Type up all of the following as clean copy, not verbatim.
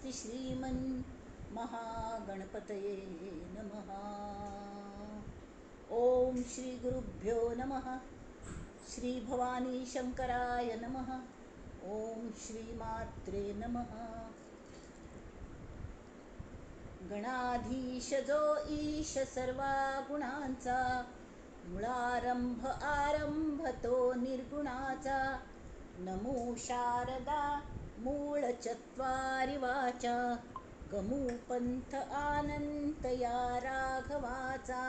स्वस्ति श्रीमन् महागणपतये नमः. ओम श्री गुरुभ्यो नमः. श्री भवानी शंकराय नमः. ओम श्री मात्रे नमः. गणाधीश जो ईश सर्वा गुणांचा, मुळारंभ आरंभ तो निर्गुणाचा. नमो शारदा मूळ चत्वारि वाचा, गमू पंथ आनंत या राघवाचा.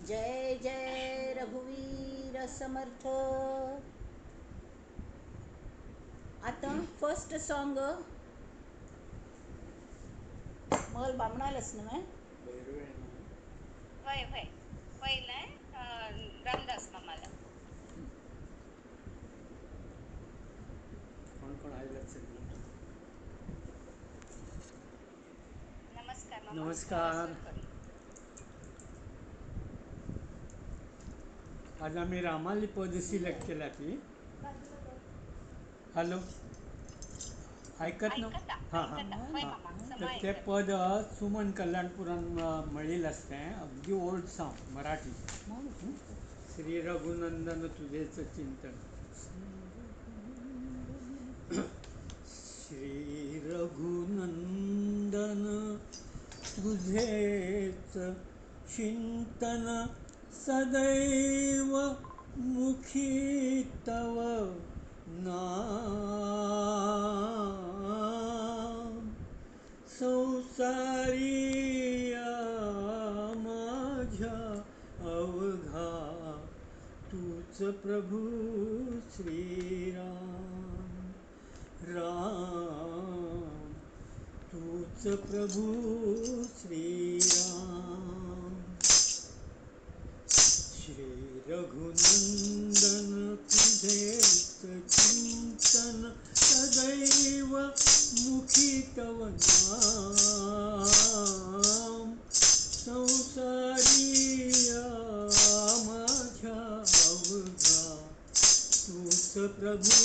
जय जय रघुवीर समर्थ. आता फर्स्ट सॉन्ग मल बामणालच न्हय? हय हय, पयलें रामदास मामाला. कोण कोण आयल्यात सगळीं? नमस्कार मामा. नमस्कार. आज आमी रामाली पद सिलेक्ट केल्या ती. हॅलो, आयकत न्हू? हां हां हां. तर ते पद सुमन कल्याणपुरान म्हणिल्लें आसा तें, अगदी ओल्ड सॉंग मराठी. श्री रघुनंदन तुझेच चिंतन. श्री रघुनंदन तुझेच चिंतन, सदैव मुखी तव नाम. संसारी माझ्या अवघा, तूच प्रभू श्रीराम. राम तूच प्रभू श्रीराम. श्री रघुनंदन तुझेच चिंतन, सदैव मुखी तव नाम. संसारी माझ्या अवघा, तूच प्रभू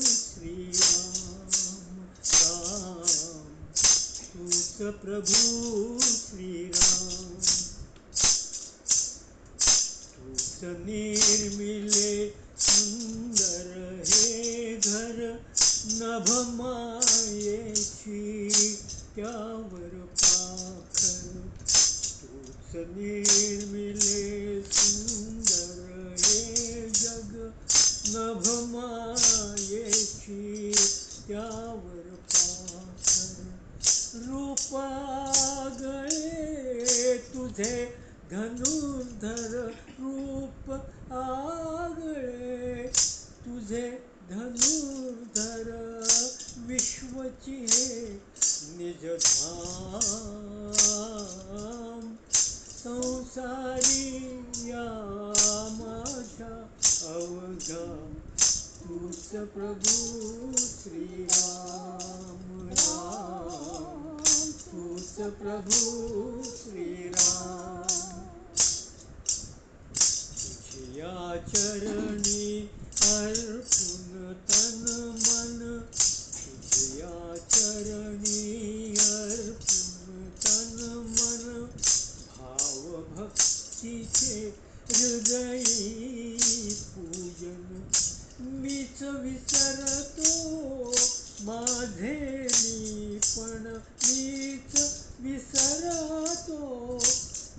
श्रीराम. राम तूच प्रभू श्रीराम. तूच निर्मिले सुंदर हे घर, नभ मायेची त्यावर पाखर. तूच निर्मिले सुंदर हे जग, नभ मायेची त्यावर पाखर. रूपागळे तुझे धनुर्धर, रूप आगळे तुझे धनुर्धर. विश्वची हे निज धाम. संसारी या माझ्या अवघा, तूच प्रभू श्रीराम. राम तूच प्रभू श्रीराम. तुझ्या चरणी अर्पून तन मन, तुझ्या चरणी अर्पून तन मन. भाव भक्तीचे हृदयी पूजन, मीच विसरतो माझे मी पण, मीच विसरतो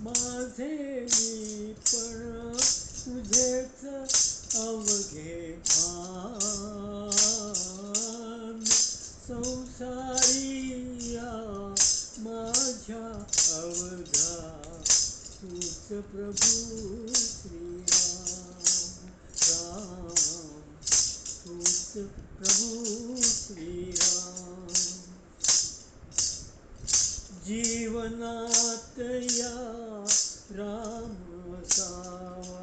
माझे मी पण. तुझेच अवघे भान. संसारी या माझ्या अवघा, तूच प्रभू श्रीराम. राम तूच प्रभू श्रीराम. जीवनात या राम असावा,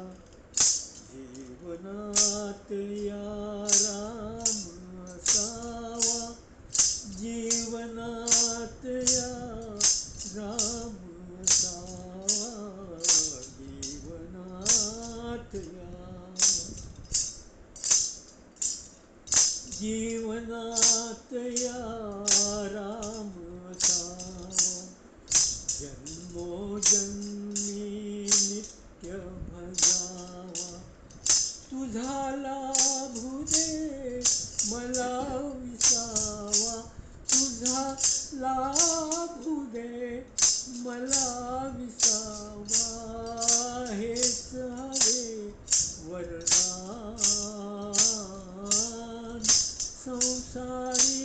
जीवनात या राम असावा, जीवनात या राम असावा, जीवनात या, जीवनात या राम मला विसावा तुझा लाभू दे मला विसावा हेच हवे वरदान संसारी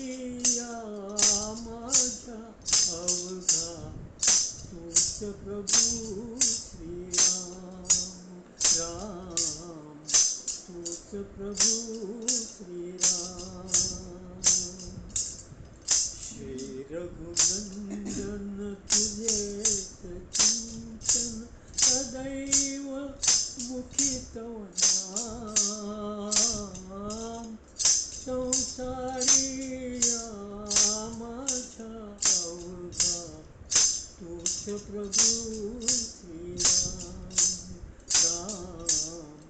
या माझ्या अवघा तूच प्रभू श्रीराम राम तूच प्रभू श्रीराम. श्री रघुनंदन तुझेच चिंतन सदैव मुखी तव नाम संसारी या माझ्या अवघा तूच प्रभू श्रीराम राम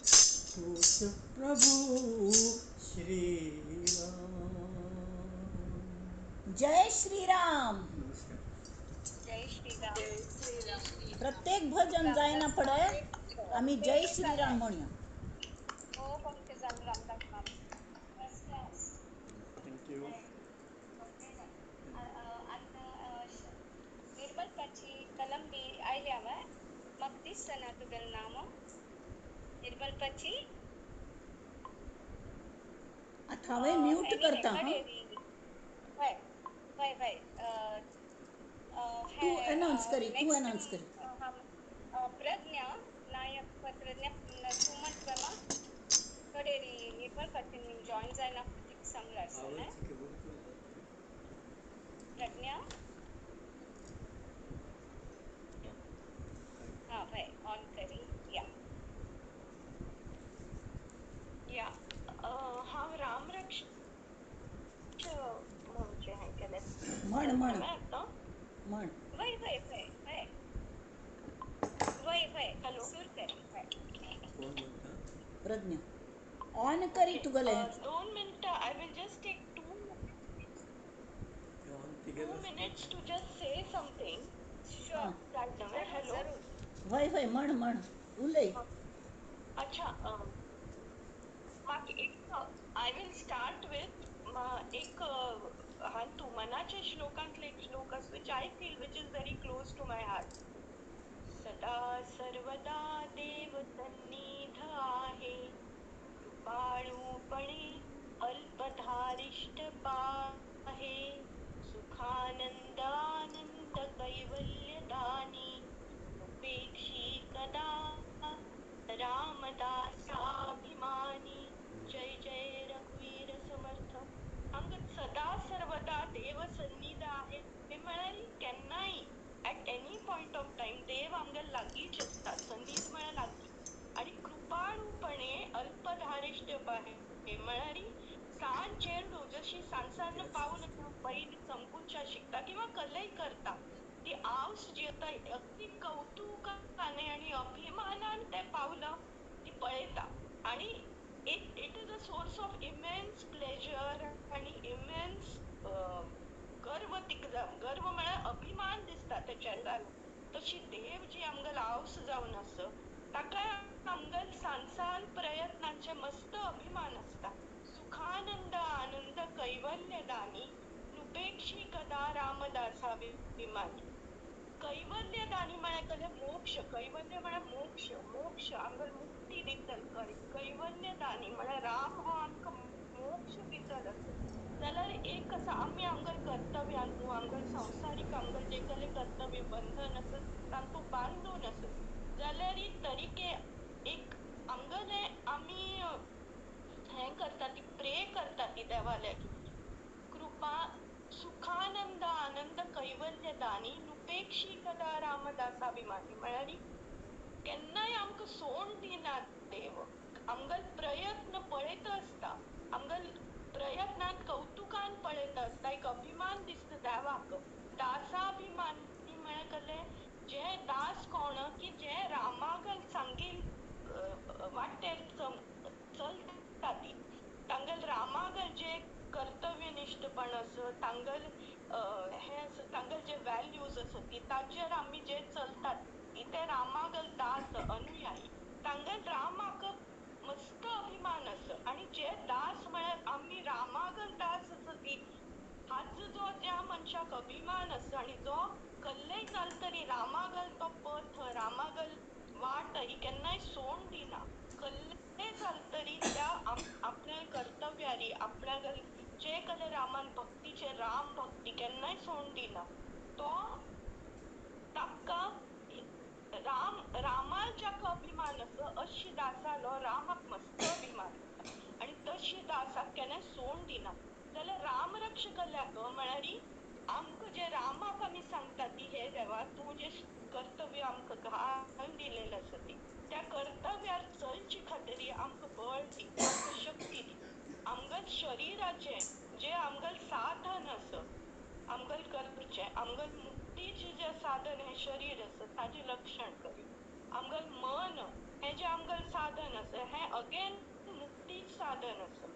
तूच प्रभू श्रीराम. जय श्रीराम. नमस्कार. जय श्रीराम. प्रत्येक भजन जायना पडे आम्ही जय श्रीराम म्हणूया. हो पंक्ती जालो रामदास मामा. First class. Thank you. आतां निर्मलपाची कलंबी आयल्या हांवें म्हाका दिसना तुगेलें नांव निर्मलपाची. आतां हांवें म्यूट करता. हां हय हय हय. तूं अनावन्स करी, तूं अनावन्स करी. प्रज्ञा नायक प्रज्ञा सुमन प्रमा कडेरी निर्मलपाची जॉईन जायना तिका सांगलां आसतलें. प्रज्ञा हां हय ऑन करी या. या हांव रामरक्ष म्हणचें हें केलें. म्हण म्हण आतां म्हण. वय वय वय वय वय वय. हॅलो. सूर करी हय. कोण बोलता? प्रज्ञा ऑन करी तुगेलें. 2 मिनटां I will just take 2 on तिगेलो minutes to just say something. Sure. जालें हॅलो. जरूर. वय वय म्हण म्हण उलय. अच्छा म्हाका एक I will start with एक हातूं मनाच्या श्लोकांतले एक श्लोक आसा which I feel which is very close to my heart. सदा सर्वदा देव सन्निध आहे कृपाळूपणे अल्पधारिष्ट पाहे सुखानंद आनंद कैवल्यदानी उपेक्षी कदा रामदासाभिमानी जय जय रघुवीर समर्थ. आमकां सदा सर्वदा देव सन्निध आहे हे म्हळ्यार केन्नाय at any point of time देव आमगे लागींच आसता. सन्निध म्हळ्यार लागीं आनी कृपाळूपणे अल्पधारिश्ट पाहे म्हळ्यार सान चेडूं जशी सान सान पावल बैल चमकूच्या शिकता किंवा कलय करता ती आवस जी आतां अगदी कौतुकाने आनी अभिमानान ते पावलां ती पळयता आनी it is a source of immense pleasure आनी इमेन्स गर्व तिका गर्व म्हळ्यार अभिमान दिसता त्या चेडवाक. तशी देव जी आमगेलो आवस जावन आसा ताका आमगेल सान सान प्रयत्नांचे मस्त अभिमान आसता. सुखानंद आनंद कैवल्यदानी नुपेक्षी कदा रामदासाभिमानी. कैवल्यदानी म्हळ्यार कसलें मोक्ष. कैवल्य म्हळ्यार मोक्ष. मोक्ष आमकां मुक्ती दितल. कैवल्यदानी म्हळ्यार राम हो आमकां मोक्ष दितल असो जाल्यार एक आसा आमी आमगेल कर्तव्यान न्हू आमगेल संवसारीक आमगेल जे कसलें कर्तव्य बंधन आसा तांतूं बांदून आसा जाल्यार तरीके एक आमगेले आमी हें करता ती प्रे करता ती देवा लागीं कृपा सुखानंद आनंद कैवल्यदानी नुपेक्षी कदा रामदासाभिमानी म्हळ्यार केन्नाय आमकां सोड दिना देव. आमगेल प्रयत्न पळयत आसता आमगेल प्रयत्नान कौतुकान पळयत आसता एक अभिमान दिसता देवाक. दासाभिमानी म्हळ्यार कसलें जे दास कोण की जे रामागल सांगील वाटेर चलता ती तांगेल रामागल जे कर्तव्यनिश्ठपण आसा तांगेल हें आसा तांगेल जे वॅल्यूज आसा ती ताचेर आमी जे चलतात ती ते रामागल दास अनुयायी तांगेल रामाक मस्त अभिमान आसा. आनी जे दास म्हळ्यार आमी रामागल ताजो जो ज्या मनशाक अभिमान आसा आनी जो कल्लें जालें तरी रामागल तो पथ, रामागल वाट ही केन्नाय सोड दिना, कल्लें जालें तरी त्या आपल्या कर्तव्यारी आपल्या जे कले रामान भक्तीचे राम भक्ती केन्नाय सोड दिना, तो ताका राम रामाक जाका अभिमान आसा अशी दासालो रामाक मस्त अभिमान आनी तशी दासाक केन्नाय सोड दिना. जाल्यार राम रक्षा कल्याक म्हळ्यार आमकां जे रामाक आमी सांगता ती हे देवा तूं जे कर्तव्य आमकां घालून दिलेलें आसा ती त्या कर्तव्यार चलचे खातीर आमकां बळ दी, आमकां शक्ती दी. आमगेल शरिराचें जें आमगेल साधन आसा आमगेल करचें आमगेल मुक्तीचें जें साधन हें शरीर आसा ताजें रक्षण करी. आमगेल मन हें जें आमगेल साधन आसा हें अगेन मुक्तीचें साधन आसा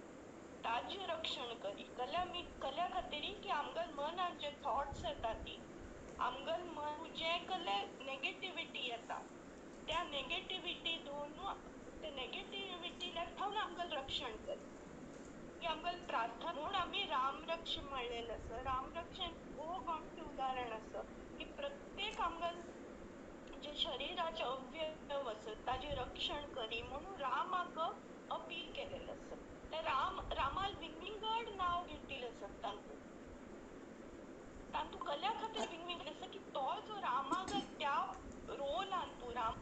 ताजें रक्षण करी. कल्या कल्या खातीर की आमगेल मनान जे थॉट्स येता ती आमगेल मन जे कले नेगेटिविटी येता त्या नेगेटिविटी दोन त्या नेगेटिविटीला आमगेल रक्षण करी. ही आमगेल प्रार्थना म्हूण आमी रामरक्ष म्हणलेलें आसा. रामरक्षण खूब आमचें उदाहरण आसा की प्रत्येक आमगेल जे शरिराचे अवयव आसा ताजें रक्षण करी म्हणून रामाक अपील केलेलें आसा. ते राम रामाल विंगविंगड नांव घेतिल्लें आसा तांतूं तांतूं कल्या खातीर विंगविंगड आसा की तो जो रामाक त्या रोलान तूं राम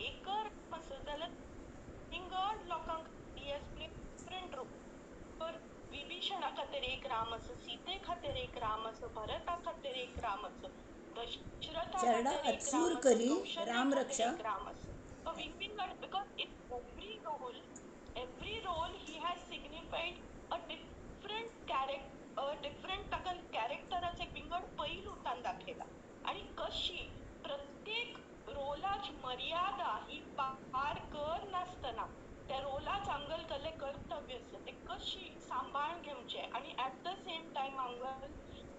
एकर आसा जाल्यार विंगड लोकांक he has played different role. तर विभीषणा खातीर एक राम आसा, सीते खातीर एक राम आसा, भरता खातीर एक राम आसा, दशरथा चरडा खातीर एक अत्सूर राम आसा, करी कौशल्ये राम खातीर रक्षा. एक राम आसा. तो विंगविंगड because in every role he has signified a different character, different ताका कॅरेक्टराचे एक विंगड पैलू तान दाखयला आनी कशी प्रत्येक रोलाची मर्यादा ही पार कर नासतना त्या रोलाच आमगेल कले कर्तव्य आसा ते कशी सांबाळून घेवचें आनी एट the same time आमगेल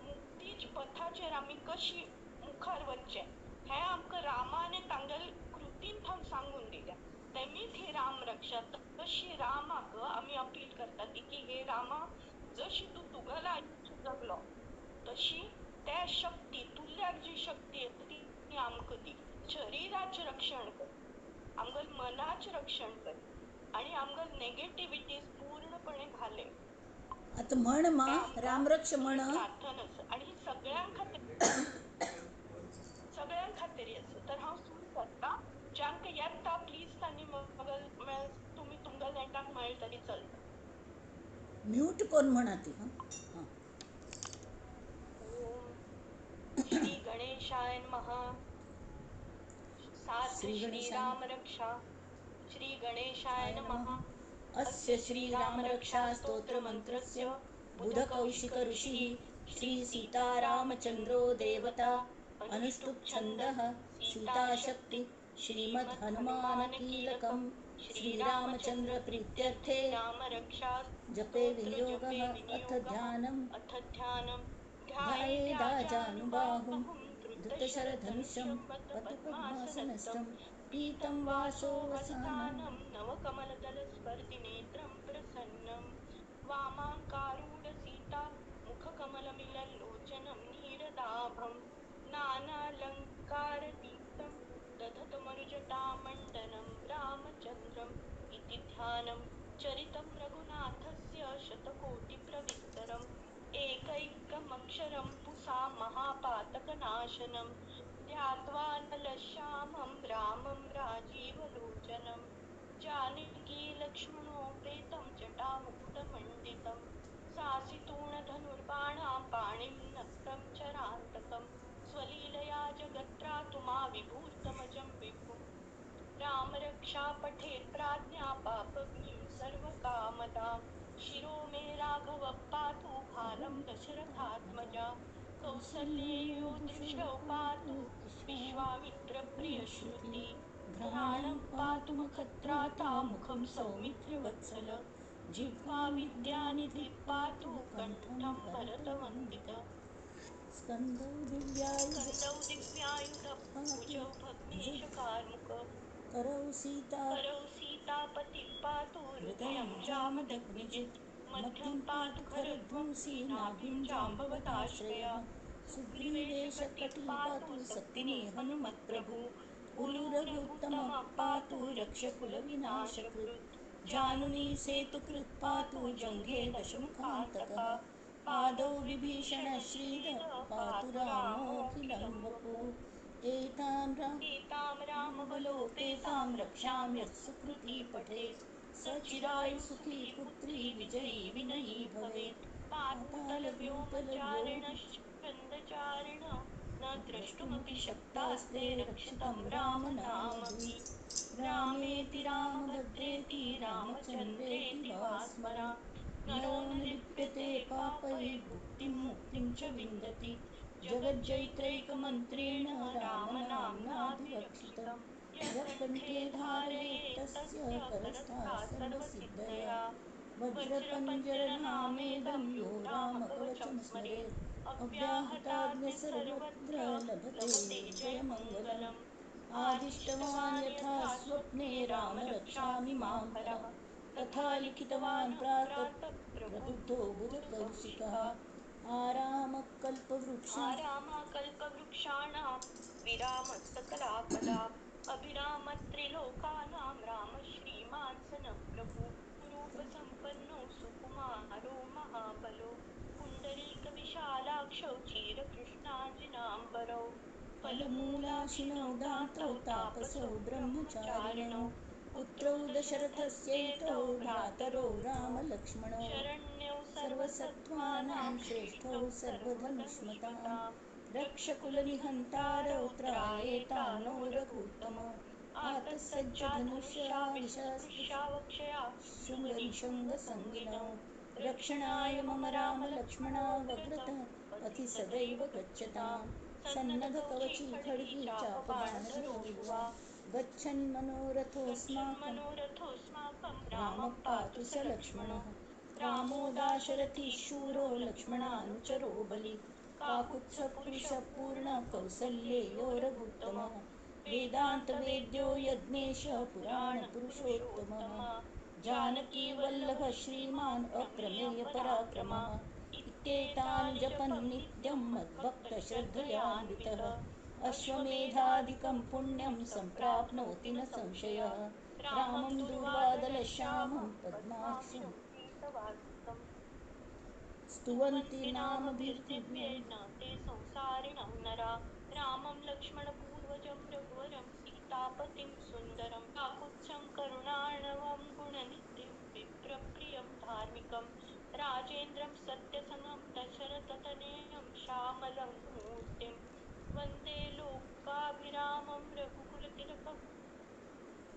मुक्तीच पथाचेर आमी कशी मुखार वचचें हें आमकां रामान तांगेल कृतीन थावन सांगून दिल्या. तेमीच ही राम रक्षा तशी रामाक आमी अपील करता ती की हे रामा जशी तूं तुगेलो आयुश्य जगलो तशी त्या शक्ती तुल्याक जी शक्ती येता ती आमकां दी. शरिराचें रक्षण कर, आमगेल मनाचें रक्षण कर आनी आमगेल नेगेटिविटीज पूर्णपणे घाले. आतां म्हण मा रामरक्ष म्हण. प्रार्थना आसा आनी ही सगळ्यां खातीर सगळ्यां खातीर आसा. तर हांव सुरू करता. जांकां येता प्लीज तांणी म्हाका तुमी तुमकां नेटाक मेळ्ळें तरी चलता. म्यूट कोन्न म्हणा ती. हां. ओम श्री गणेशाय नमः. सार्थ श्री श्री गणेशाय राम रक्षा. श्री गणेशाय नमः. अस्य श्रीरामरक्षास्तोत्रमन्त्रस्य बुधकौशिक ऋषिः श्री सीतारामचन्द्रो देवता अनुष्टुप् छन्दः सीताशक्ति श्रीमद्हनुमानकीलकं श्रीरामचन्द्र प्रीत्यर्थे जपे विनियोगः अथ ध्यानम् ध्यायेदाजानुबाहुं धृतशरधनुषं पद्मपद्मासनस्थं पीतं वासोवसानं नवकमलदलस्पर्धिनेत्रं प्रसन्नं वामाङ्कारूढसीता मुखकमलमिलल्लोचनं नीरदाभं नानालङ्कारदीप्तं दधतमरुजटामण्डनं रामचन्द्रम् इति ध्यानं चरितं रघुनाथस्य शतकोटिप्रविस्तरम् एकैकमक्षरं पुंसा महापातकनाशनं ध्यात्वा नलश्यामं रामं राजीवलोचनं जानकी लक्ष्मणोपेतं जटामुकुटमण्डितं सासितूणधनुर्बाणां पाणिं नक्तं चरान्तकं स्वलीलया जगत्रातुमाविभूतमजं विभुं रामरक्षा पठेत् प्राज्ञा पापघ्नीं सर्वकामदां शिरो मे राघव पातु भालं दशरथात्मजा कौसल्येयो दृशौ पातु विश्वामित्रप्रियश्रुति घ्राणं पातु मुखत्राता मुखं सौमित्रवत्सल जिह्वा विद्यानिधि पातु कण्ठं भरतवन्दित स्कन्दौ दिव्यायुध भुजौ भग्नेशकार्मुक करौ सीता करौ सीतापति पातु हृदयं जामदग्निजित् मध्यं पातु खरध्वंसी नाभिं जाम्बवताश्रयः। सुग्रीवेश कटी पातु सत्तिनी हनुमत्प्रभु। उलूरघुत्तमः पातु रक्षकुलविनाशकृत्। जानुनी सेतुकृत् पातु जङ्घे दशमुखान्तकः। पादौ विभीषणश्रीधः पातु रामोऽखिलं वपुः। एतां रामबलोपेतां रक्षां यः सुकृती पठेत् स चिरायु सुखी पुत्री विजयी विनयी भवेत्। पातालव्योमचारिणश्चन्दचारिण न द्रष्टुमपि शक्तास्ते रक्षितं रामनामभिः। रामेति रामभद्रेति रामचन्द्रेति वा स्मरा। नरो न लिप्यते पापैर्भुक्तिं मुक्तिं च विन्दति। जगज्जैत्रैकमन्त्रेण रामनाम्नाभिरक्षितम्। यः कण्ठे धारयेत् तस्य करस्था सर्वसिद्धया। वज्रपञ्जरनामेदं यो रामकवचं स्मरेत् अव्याहताज्ञ सर्वत्र लभते जयमङ्गलम्। आदिष्टवान् यथा स्वप्ने राम रक्षामि मां हरः। तथा लिखितवान् प्रातः प्रबुद्धो बुधकौशिकः। आरामकल्पवृक्षाणां विरामसकलापदा। अभिरामत्रिलोकानां राम श्रीमान् स न प्रभु। रूपसम्पन्नो सुकुमारो महाबलो। पुण्डरीकविशालाक्षौ चीरकृष्णाजिनाम्बरौ। फलमूलाशिनौ दातौ तापसौ ब्रह्मचारिणौ। पुत्रौ दशरथस्यैतौ भ्रातरौ रामलक्ष्मणौ। शरण्यौ सर्वसत्त्वानां श्रेष्ठौ सर्वधनुष्मतां। रक्षकुलनिहन्तारौ त्रायेतानो रघुत्तमौ। आतसज्जधनुषा विशावक्षया शृङ्गनिषङ्गसङ्गिनौ। रक्षणाय मम रामलक्ष्मणावग्रतः पथि सदैव गच्छताम्। सन्नद्धकवची खड्गी चापबाणधरो युवा। गच्छन् मनोरथोऽस्माकं रामः पातु स लक्ष्मणः। रामो दाशरथी शूरो लक्ष्मणानुचरो बली। काकुत्स्थपुरुषपूर्णः कौसल्येयो रघुत्तमः। वेदान्तवेद्यो यज्ञेश पुराणपुरुषोत्तमः। जानकीवल्लभः श्रीमान् अप्रमेयपराक्रमः। इत्येतान् जपन् नित्यं मद्भक्तश्रद्धयान्वितः। अश्वमेधाधिकं पुण्यं सम्प्राप्नोति न संशयः। रामं दुर्वादलश्यामं पद्माक्षं स्तुवन्ति नामभिर्दिव्यैः न ते संसारिणो नरा। रामं लक्ष्मणपूर्वजं रघुवरं सीतापतिं सुन्दरं। काकुत्स्थं करुणार्णवं गुणनिधिं विप्रप्रियं धार्मिकं। राजेन्द्रं सत्यसमं दशरथतनयं श्यामलं मूर्तिं। वन्दे लोकाभिरामं रघुकुलतिलकं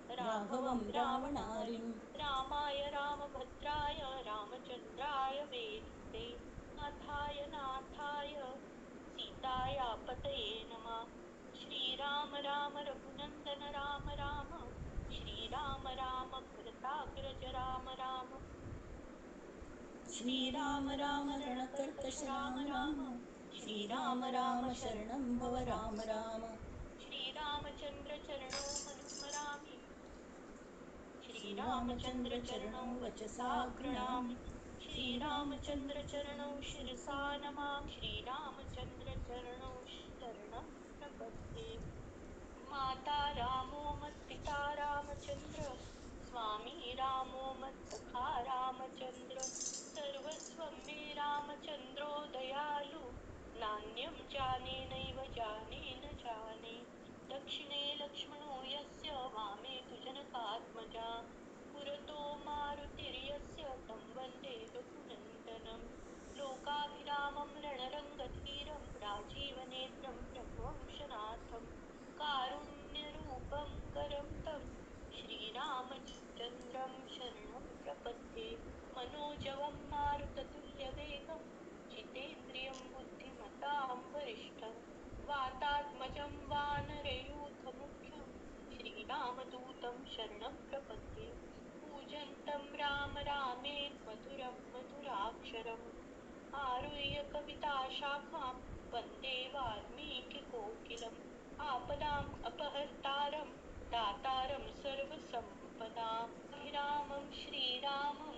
राघवं रावणारिम्। रामाय रामभद्राय रामचन्द्राय वेदसे। नाथाय नाथाय सीताया पतये नमः। श्रीराम राम रघुनंदन राम राम। श्रीराम राम भरताग्रज राम राम। श्रीराम राम रणकर्कश राम राम। श्रीराम राम शरणं भव राम राम। श्रीरामचन्द्र चरणौ मनुस्मरामि। श्रीरामचन्द्र चरणौ वचसा गृह्णामि। श्रीरामचन्द्र चरणौ शिरसा नमामि। श्रीरामचन्द्र चरणौ शरणं प्रपद्ये। माता रामो मत्पिता रामचन्द्र। स्वामी रामो मत्सखा रामचन्द्र। सर्वस्वं मे रामचन्द्रो दयालु। नान्यं जाने नैव जाने न जाने। दक्षिणे लक्ष्मणो यस्य वामे तु जनकात्मजा। पुरतो मारुतिर्यस्य तं वन्दे रघुनन्दनं। लोकाभिरामं रणरङ्गधीरं राजीवनेत्रं रघुवंशनाथं। कारुण्यरूपं करं तं श्रीरामचन्द्रं शरणं प्रपद्ये। मनोजवं मारुततुल्यवेगं जितेन्द्रियं बुद्धिमतां वरिष्ठं। वातात्मजं वानरयूथमुख्यं श्रीरामदूतं शरणं प्रपद्ये। पूजन्तं राम रामेत् मधुरं मधुराक्षरम्। आरुह्य कविताशाखां वन्दे वाल्मीकिकोकिलम्। आपदाम् अपहर्तारं दातारं सर्वसम्पदां। अभिरामं श्रीरामं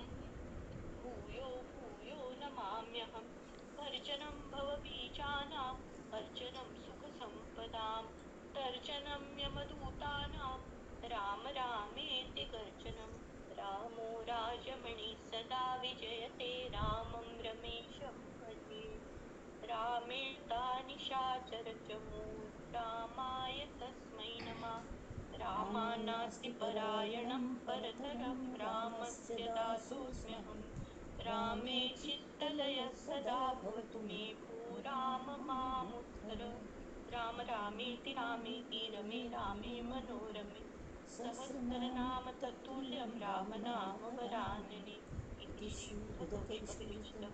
भूयो भूयो नमाम्यहं। भर्जनं भवबीजानां अर्जनं सुखसम्पदां तर्जनं यमदूतानां राम रामेति गर्जनं। रामो राजमणि सदा विजयते रामं रमेशं भजे। रामे निशाचरचमू रामाय तस्मै नमः। रामानास्ति परायणं परतरं रामस्य दासोऽस्म्यहं। रामे चित्तलयः सदा भवतु मे भो राम मामुत्तर। राम रामेति रामेति रमे रामे मनोरमे। सहस्रनाम तत्तुल्यं राम नाम वरानने। इति श्री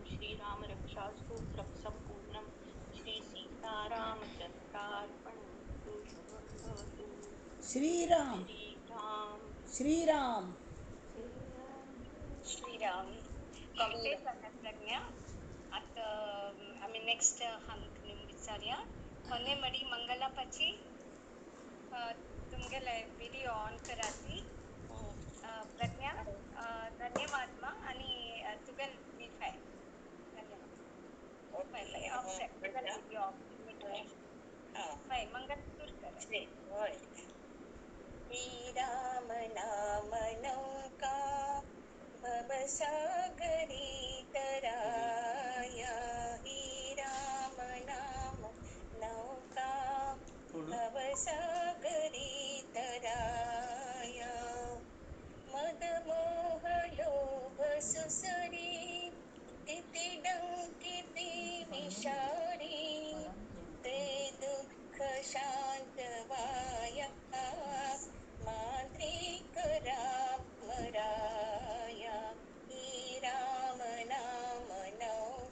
श्रीरामरक्षास्तोत्रं सम्पूर्णं। श्री सीतारामचन्द्रार्पणमस्तु। शुभं भवतु। श्रीराम श्रीराम श्रीराम श्रीराम. कॉम्प्लीट जाता प्रज्ञा. आता आमी नेक्स्ट हांग विचारया होनेमडी मंगलापाची. तुमगेले व्हिडिओ ऑन कराती प्रज्ञा. धन्यवाद मा आणि तुगेले धन्यवाद. तुगेले व्हिडिओ ऑफ हय मंगल सुरू कर. श्रीराम नाम नौका भवसागरी तराया। ही राम नाम नौका भवसागरी तराया। मद मोह लोभ सुसरी तिति डंकिति विषारी। ते दुःख शांत वाया मांत्रिक राम राया। ही राम नाम नौका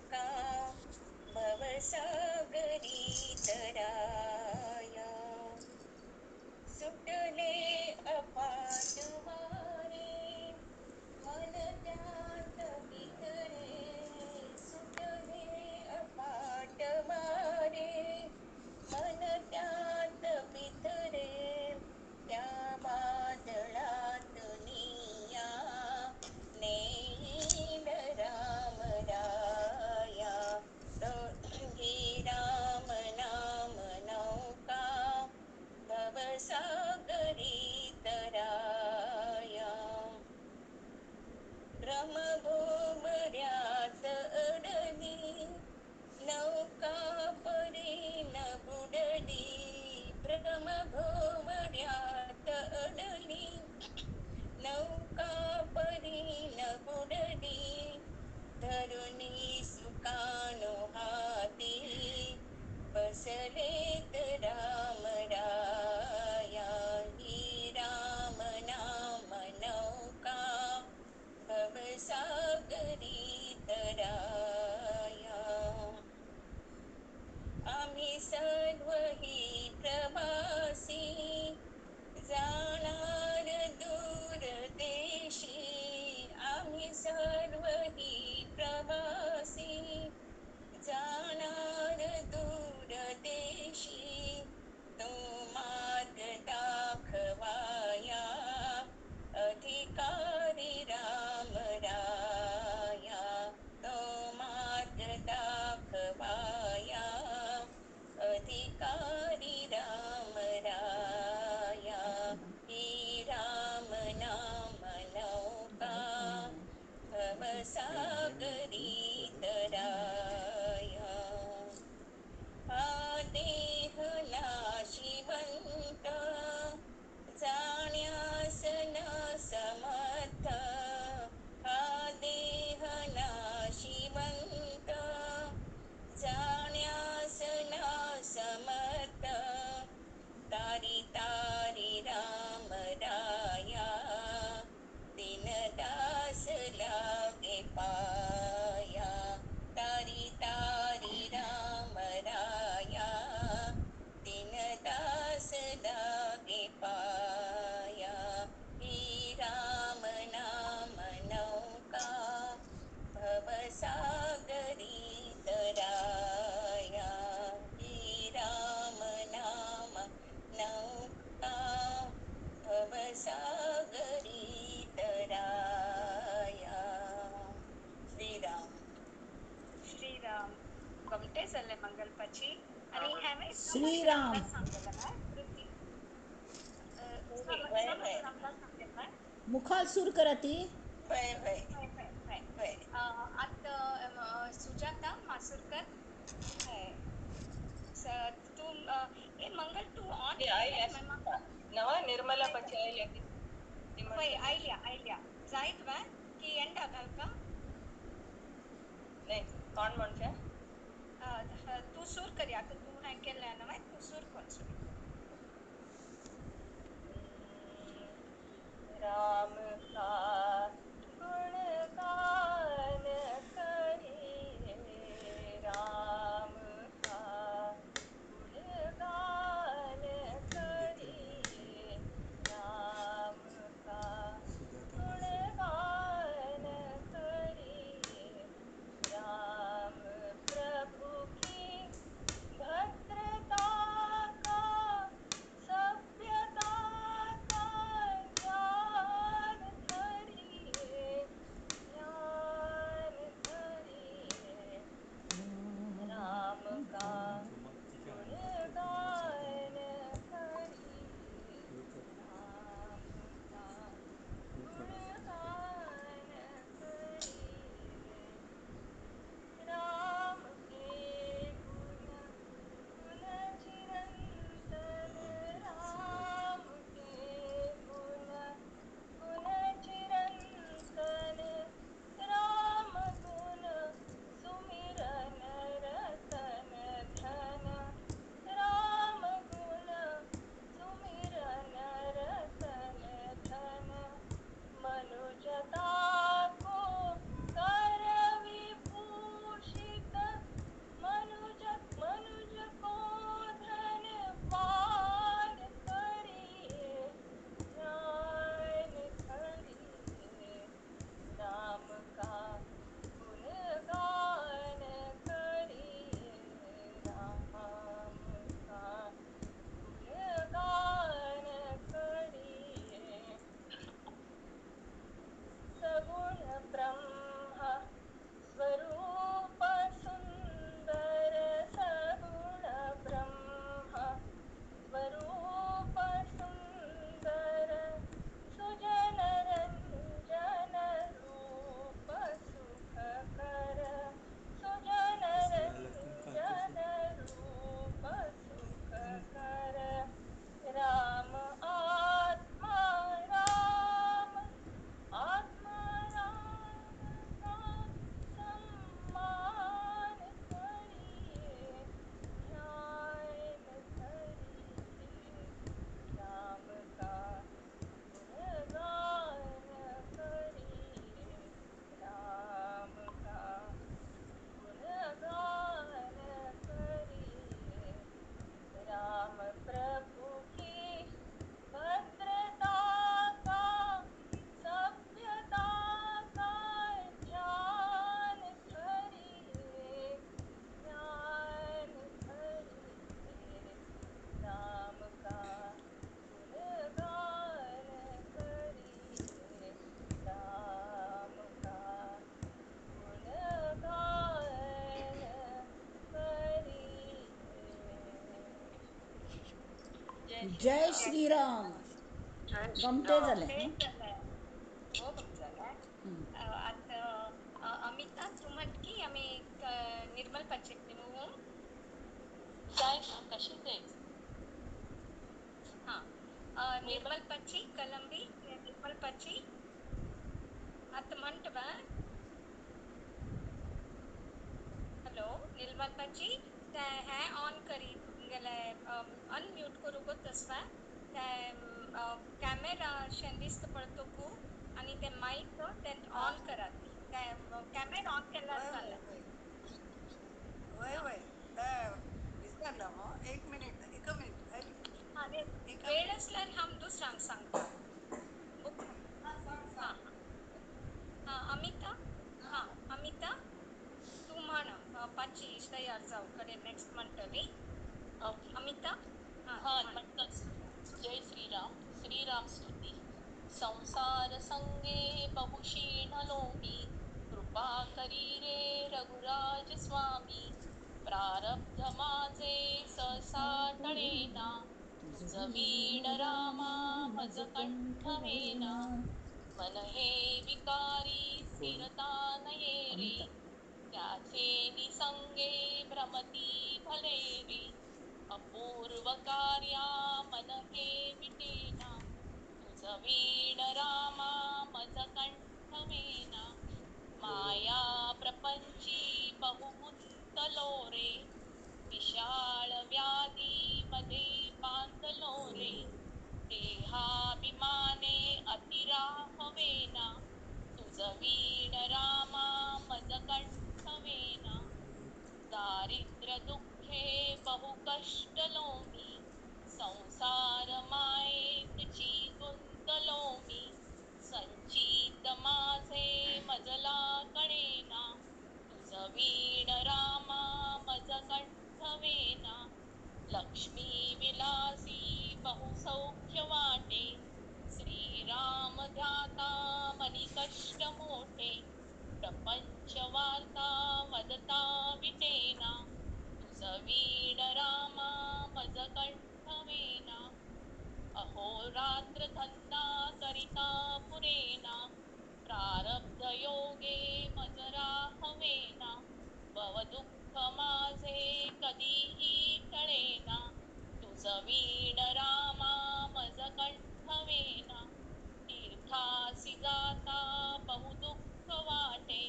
गमटे जालें मंगलपाची आनी हांवें श्रीराम. सांगलें कृती सांगलें. मुखार सूर करा ती. हय हय हय हय हय. हय. आतां सुजाता मासुरकर. हय तूं ए मंगल तूं ऑन आयल्या नवा निर्मला पाची आयल्या. हय आयल्या आयल्या जायत वा की एंडा घालका. नाही कोण म्हणचे तूं सूर करया. आतां तूं हें केलें न्हय तूं सूर कर सूर. राम का गुणगान करिए, राम का गुणगान करिए, राम का गुणगान करिए, राम प्रभु की भद्रता का सभ्यता का ज्ञान धरिए, ज्ञान धरिए, राम का गुणगान करिए, राम का गुणगान करिए, राम के गुण गुण चिरंतन, राम के गुण गुण चिरंतन, राम गुण सुमिरन रतन धन, राम गुण सुमिरन रतन धन, मनुजता को कर विभूषित, मनुज मनुज को धनवान करिए, ज्ञान धरिए, राम का गुणगान करिए, राम का गुणगान करिए, सगुण ब्रह्म स्वरूप सुंदर, सगुण ब्रह्म स्वरूप सुंदर, सुजन रंजन रूप सुख कर, सुजन रंजन रूप सुख कर, राम आत्मा राम आत्मा राम का सम्मान करिए, ध्यान धरिए, राम का गुणगान करिए, राम का गुणगान करिए, राम प्रभु की भद्रता का सभ्यता का ज्ञान धरिए, ज्ञान धरिए, राम का गुणगान करिए, राम का गुणगान करिए. जय श्रीराम. गमते जालें. जालें खूब जालें. आतां अमिता तूं म्हण की आमी निर्मल पाचेक न्हू. जाय कशी जाय. हां निर्मल पाची कलंबी निर्मल पाची आतां म्हणटा बा. हॅलो निर्मल पाची तें हें ऑन करी तुमगेलें अनम्यूट करूं गो तसवा तें कॅमेरा शें दिसता पळय तुका आनी तें मायक तें ऑन करात. तें कॅमेरा ऑन केल्यार वय जालें. वय वय वय विसरलो हो. एक मिनिट एक मिनिट. हां एक वेळ मिनिट. आसल्यार हांव दुसऱ्यांक सांगता. हां सांग हां सांग. हां अमिता. हां अमिता तूं म्हण पाची तयार जावं कडेन नेक्स्ट म्हणटली. ओके. अमिता. हां हा म्हण. म्हणटा. जय श्रीराम. श्रीराम स्तुती. संसार संगे बहुक्षीणलो मी, कृपा कृपा करी रे रघुराज स्वामी, प्रारब्ध माझे सहसा टळेना, तुझ वीण रामा मज कंठ वेना. मन हे विकारी स्थिरता नये रे, त्याचे निसंगे भ्रमती भले रे. अपूर्व कार्या मन हे विटेना, तुझ वीण रामा मज कंठ वेना. माया प्रपंची बहुगुंतलो रे, विशाळ व्याधी मध्ये बांधलो रे. देहाभिमाने अतिराहवेना, तुझ वीण रामा मज कंठ वेना. दारिद्र दुःखे बहु कष्टलो मी, संसार मायेतची गुंतलो मी. संचित माझे मजला कळेना, तुझ वीण रामा मज कंठ वेना. लक्ष्मी विलासी बहुसौख्य वाटे, श्रीराम ध्याता मनी कष्ट मोठे. प्रपंच वार्ता वदता विटेना, तुझ वीण रामा मज कंठ वेना. अहोरात्र धंदा करिता पुरेना, प्रारब्ध योगे मज राहवेना. भव दुःख माझे कधीही टळेना, तुझ वीण रामा मज कंठ वेना. तीर्थासी जाता बहु दुःख वाटे,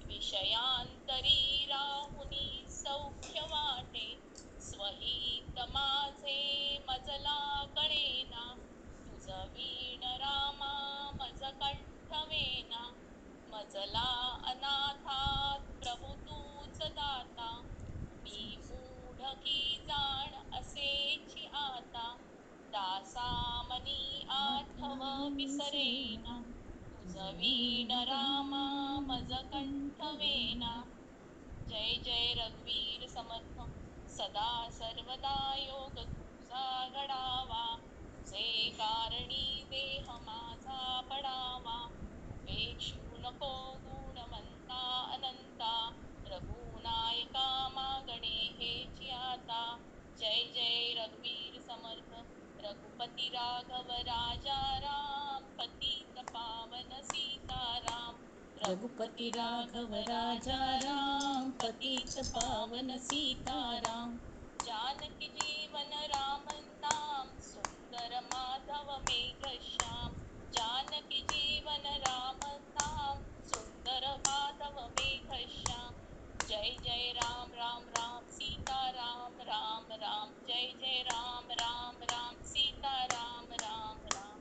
विषयांतरी राहुनी सौख्य वाटे. स्वहित माझे मजला कळेना, तुझ वीण रामा मज कंठ वेना. मजला अनाथात प्रभु तूच दाता, मी मूढ की जाण असेची आता. दासामनी आठव विसरेना, तुझ वीण रामा मज कंठ वेना. जय जय रघुवीर समर्थ, सदा सर्वदा योग तुझा घडावा. तुझे कारणी देह माझा पडावा, उपेक्षू नको गुणवंता अनंता. रघुनायका मागणे हेची आता. जय जय रघुवीर समर्थ, रघुपती राघव राजा राम, पतित पावन सीताराम. रघुपती राघव राजा राम, पतित पावन सीताराम. जानकी जीवन राम नाम, सुंदर माधव मेघ श्याम. जानकी जीवन राम नाम, सुंदर माधव मेघ श्याम. जय जय राम राम राम सीता राम राम राम, जय जय राम राम राम सीता राम राम राम.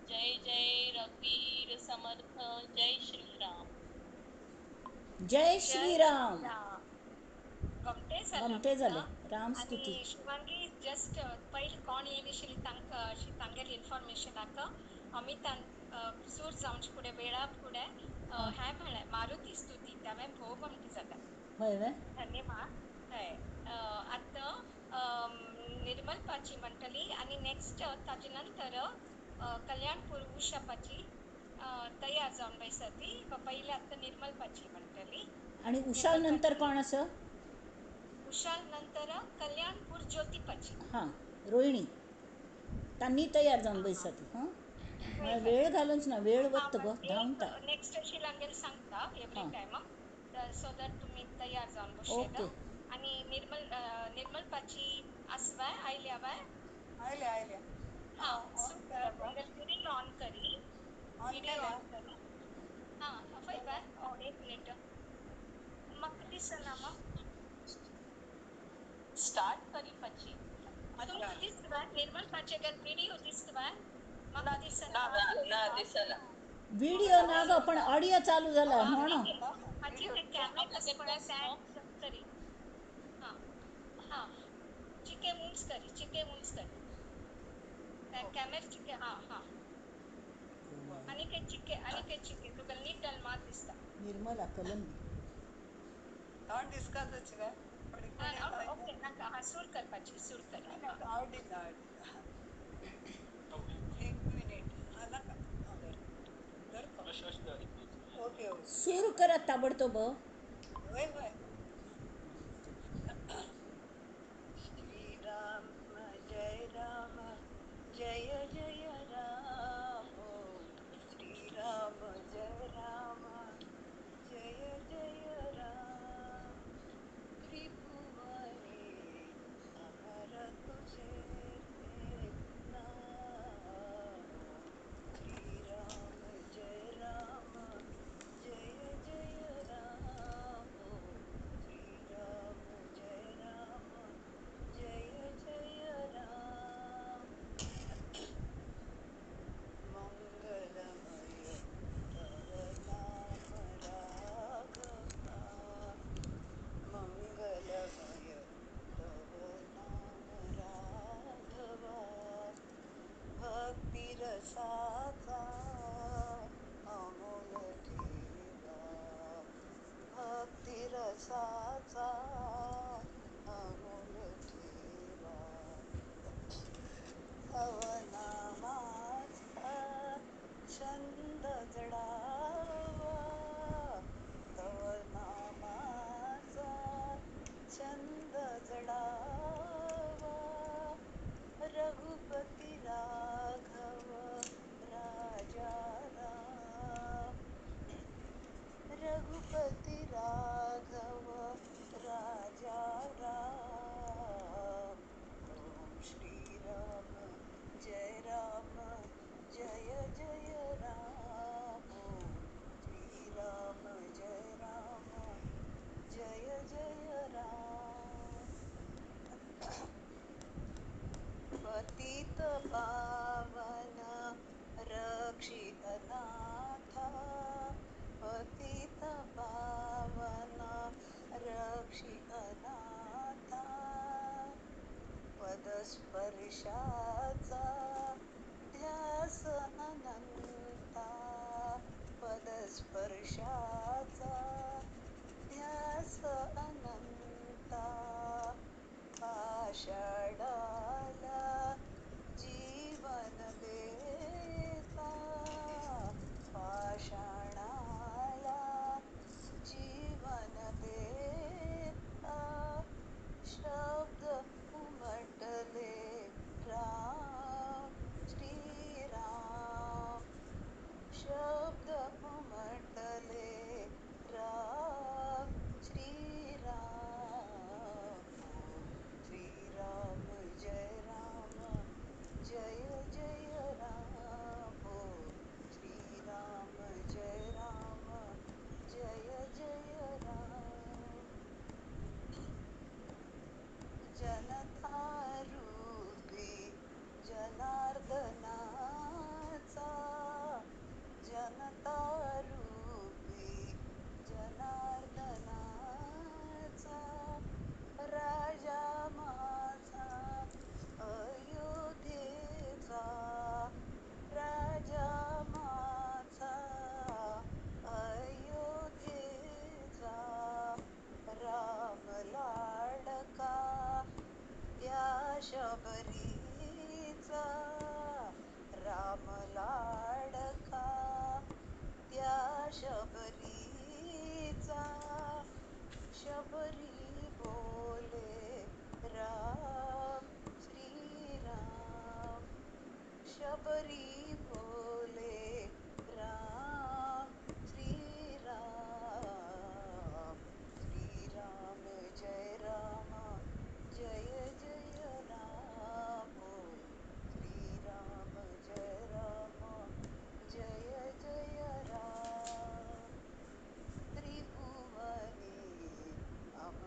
जय जय रघुवीर समर्थ, जय श्रीराम. जय श्रीराम. गमते झालं. गमते झालं. राम स्तुती. आणि शिवांगी जस्ट पहिले कोण येयली आशिल्ली तांकां अशी तांगेली इन्फॉर्मेशनाक अमितान सूर जावचे फुडें वेळा फुडें हें म्हळें मारुती स्तुती, हांवें भोव गमती जाता. हय वे? धन्यवाद. हय, आतां निर्मलपाची म्हणटली आनी नेक्स्ट ताजे नंतर कल्याणपूर उषापाची तयार जावन बैसा ती. पयलीं आतां निर्मलपाची म्हणटली. आणि उषाल नंतर कोण आसा? उषाल नंतर कल्याणपूर ज्योतिपाची. हां, रोहिणी तांनी तयार जावन बैसा ती. हां, वेळ घालूच ना, वेळ वत गो धांवता. नेक्स्ट अशी लागेल सांगता एवरी टायम, सो that तुम्ही तयार जावन बसता. आणि निर्मल निर्मलपाची आसवाय आयल्या वाय? आयल्या आयल्या. हां, व्हिडिओ ऑन करी, व्हिडिओ ऑन करी. हां, फय बाय. एक मिनिट, म्हाका दिसना मग. स्टार्ट करी पाची. तुमकां दिसता निर्मल पाचे व्हिडिओ दिसता? म्हाका दिसना. ना दिसना व्हिडिओ ना गो, पण ऑडिओ चालू झाला म्हणून. कॅमेरा करी. हां हां, चिके उंच करी, चिके उंच करी कॅमेरा चिके. हां हां, आनी एक चिके, आनी एक चिके तुका नीट मात दिसता. निर्मला कलंबी तोंड दिसकाच काय? ओके, नाका. हां, सूर करपाची, सूर कर. आवडीन आवडीन. एक मिनिट. हा नाका. धर. ओके. Okay okay. सुरू करा ताबडतोब. होय होय. श्रीराम जय राम जय जय राम, श्रीराम जय राम जय जय राम. त्रिभुवने अमर तुझे नाम, श्रीराम जय राम जय जय राम, श्रीराम जय राम जय जय राम. मंगलमय तव नाम राघवा, मंगलमय तव नाम राघवा. भक्तिरसाचा अमोल ठेवा, भक्तिरसाचा अमोल ठेवा. तव नामाचा छंद जडावा, तव नामाचा छंद जडावा. रघुपती राघव राजा राम, रघुपती राघव राजा राम. ओम श्रीराम जय राम जय जय राम, श्रीराम जय राम जय जय राम. पतित पावन रक्षित नाथा, पतित पावन रक्षित नाथा. पदस्पर्शाचा ध्यास अनंता, पदस्पर्शाचा ध्यास अनंता. पाषाणाला जीवन देता, पाषाणाला जीवन देता. शब्द उमटले राम श्रीराम, शब्द उमटले राम श्रीराम. श्रीराम जय राम जय जय राम, श्रीराम जय राम जय जय राम. जनता रूपी जनार्दनाचा, जनता रूपी जनार्दनाचा. राजा माझा अयोध्येचा, राजा माझा अयोध्येचा. राम लाडका त्या शबरीचा, राम लाडका त्या शबरीचा. शबरी बोले राम श्रीराम, शबरी बोले राम श्रीराम. श्रीराम जय राम जय जय राम, श्रीराम जय राम जय जय राम. त्रिभुवनी अमर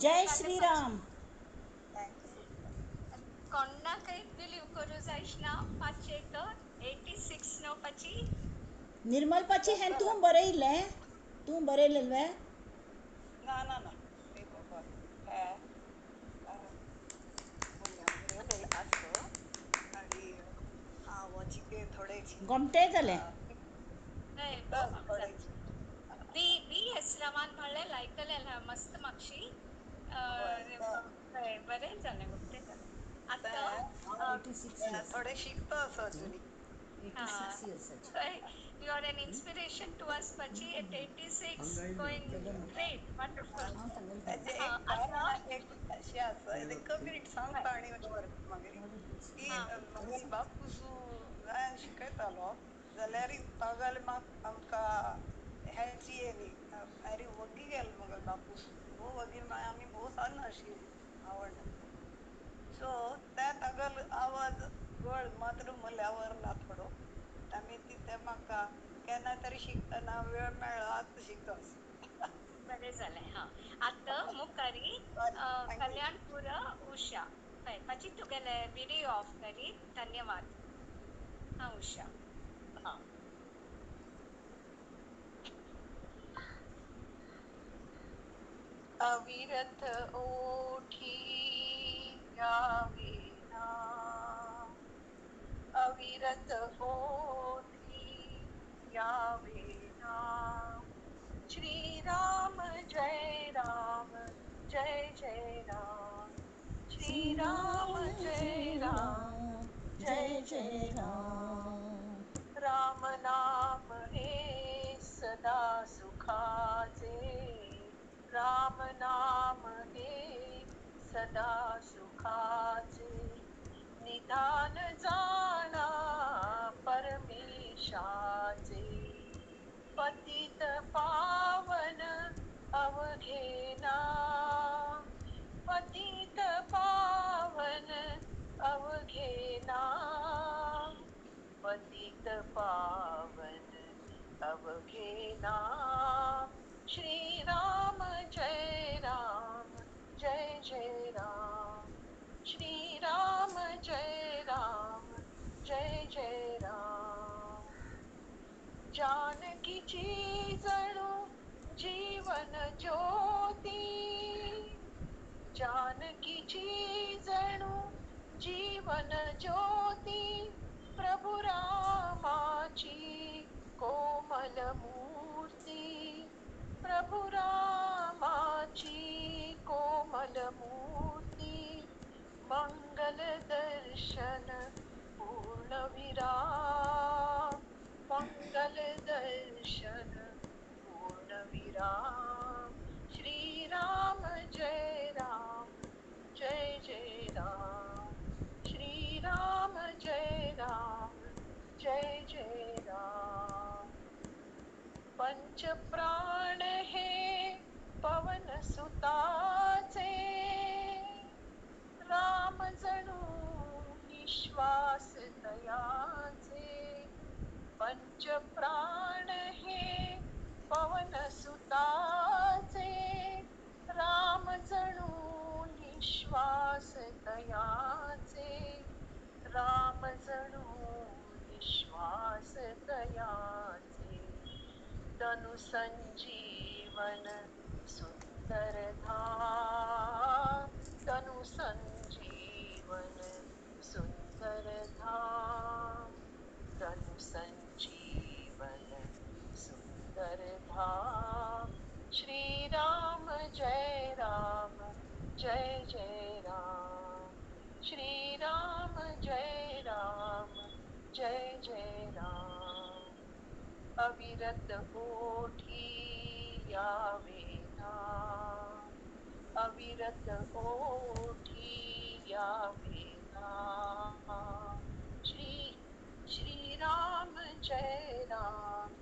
जय श्रीराम. कोणाकय बिलीव करूं जायश ना पाचशे तर 86 न्हू पाची. निर्मल पाची हें तूं बरयलें, तूं बरयलें वे? ना ना ना हे बरयलेलें आसा आनी हांव चिके थोडे गोमटें जालें. बी बी एस रावान म्हणलें आयकलें मस्त मातशी बरें जालें, गोमटें जालें. आतां थोडे शिकता आसा अजुनी. You are an inspiration to us, Pachi, at 86, going great, wonderful. एक अशी आसा, एक मिनीट सांगता आनी मागीर की म्हगे बापूस गायन शिकयतालो जाल्यार तागेले म्हाका आमकां हेची येयली अरे वगी गेलो मगे बापूस भोव वगी, आमी भोव सान आशिल्ली आवडना. सो त्या तागेलो आवाज गळ मात्र म्हल्यावर ना थोडो आमी ते म्हाका केन्ना तरी शिकतना वेळ मेळ्ळो आतां शिकता. बरें जालें. हां, आतां मुखारी कल्याणपूर उषा. हय पाची, तुगेले विडियो ऑफ करी. धन्यवाद. हां उषा. हां. अविरत ओठी यावेना, अविरत ओठी यावेना, श्री राम जय राम जय जय राम, श्री राम जय राम जय जय राम. राम नाम हे सदा सुखाचे, राम नाम हे सदा सुखाचे, निधान जाणा परमेशाचे, पतित पावन अवघेना, पतित पावन अवघेना, पतित पावन अवघेना, श्री राम जय राम जय जय राम, श्री राम जय राम जय जय राम. जानकीची जणू जीवन ज्योती, जानकीची जणू जीवन ज्योती, प्रभु रामाची कोमल मूर्ती, प्रभु रामाची कोमल मूर्ती, मंगल दर्शन पूर्ण विराम, मंगल दर्शन पूर्ण विराम, श्री राम जय राम जय जय राम, श्री राम जय राम जय जय राम. पंच प्राण हे पवन सुताचे, राम जणू विश्वास तयाचे, पंच प्राण हे पवन सुताचे, राम जणू निश्वास तयाचे, राम जणू निश्वास तयाचे, तनु संजीवन सुंदर धाम, तनु संजीवन सुंदर धाम, तनु संजीवन सुंदर धाम, श्री राम जय राम जय जय राम, श्री राम जय राम जय जय राम. अविरत ओठी यावेना, अविरत ओठी यावेना, श्री श्री राम जय राम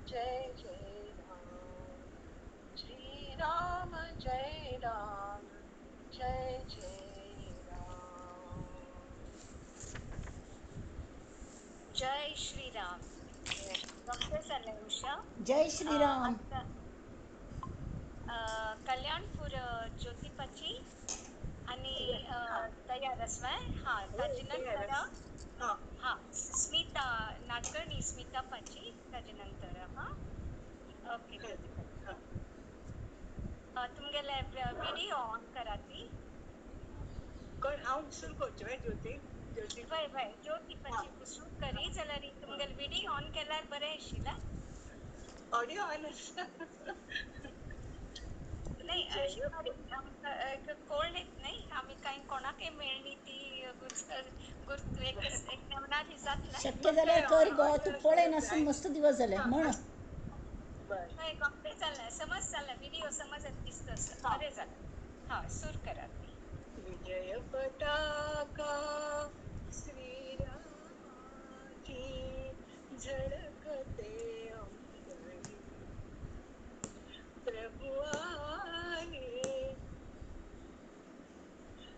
जय जय राम, श्री राम जय राम जय जय राम. जय श्रीराम. गमते जालें उषा. जय श्रीराम. कल्याणपूर ज्योतिपाची आनी तयार आसवाय. हां, ताजे नंतर हां स्मिता नाडकर्णी, स्मिता पाची ताजे नंतर. हां, ओके ज्योतिपाची, तुमगेले विडियो ऑन करा ती. कोण हांव सुरू करचें? ज्योती, ज्योती. वय वय, ज्योती पाची सुरू करी जाल्यार तुमगेले विडियो ऑन केल्यार बरें आशिल्लें. ऑडियो ऑन आसा. नाही, कोण येत नाही, आम्ही काही कोणाकय मेळ्ळी ती एक जातलें. शक्य जाल्यार कर गो, तूं पळय नासून मस्त दिवस जाले म्हण. हय, कम्प्लीट जालें, समज जालें, विडियो समज दिसता, बरें जालें. हां, सूर करात. विजय पताका श्रीरामाची झळकते अंबरी, प्रभु आले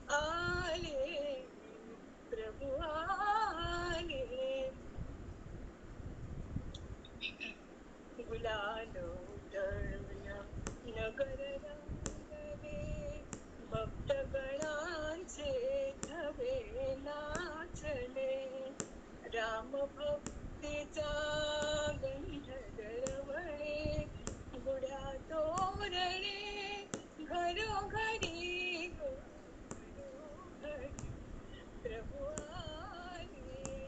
आले, प्रभु आले. गुलाल उधळून नगर रंगले, भक्तगणांचे थवे नाचले, राम भक्तीचा गंध दरवळे, गुढ्या तोरणे घरोघरी, घरोघरी प्रभु आले.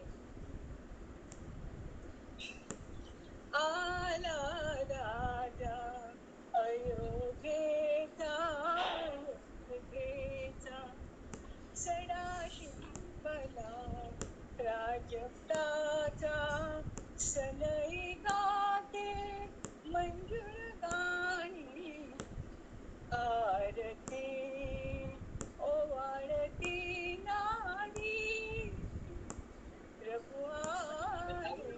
आला राजा अयोध्येचा, अयोध्येचा सडा शिंपला प्राजक्ताचा, सनई गाते मंजुळ गाणी, आरती ओवाळती नारी, प्रभु आले.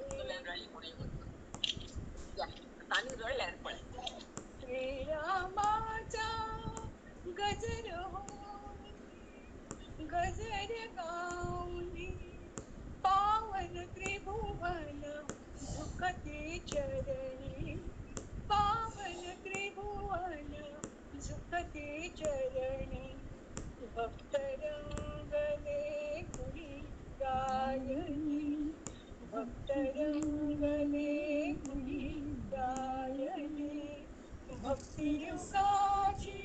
श्रीरामाचा गजर होऊनी, गजर गाऊनी, पावन त्रिभुवन झुकती चरणी, पावन त्रिभुवन झुकती चरणी, भक्त रंगले गुणी गायनी, भक्त रंगले गुणी गायनी, भक्ती युगाची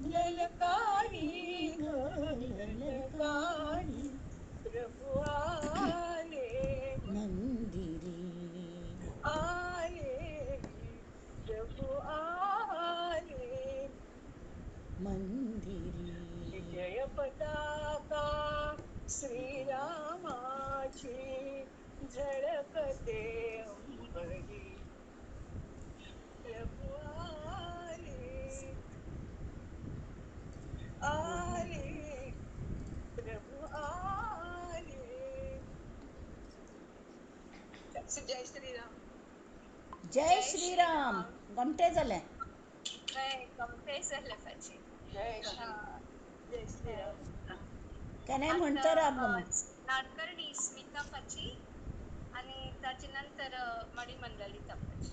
ललकारी ललकारी, प्रभु आले मंदिरी आले, प्रभु आले मंदिरी. विजय पताका श्रीरामाची झळकते अंबरी, प्रभु आले आले, प्रभु आले. जय श्रीराम. जय श्रीराम. गमटे जालें. गमटे जालें पाची. जय श्री जय श्रीराम. केन्नाय म्हणटा राव. नाडकर्णी स्मिता पाची आनी ताजे नंतर मणिमंडलिता पाची.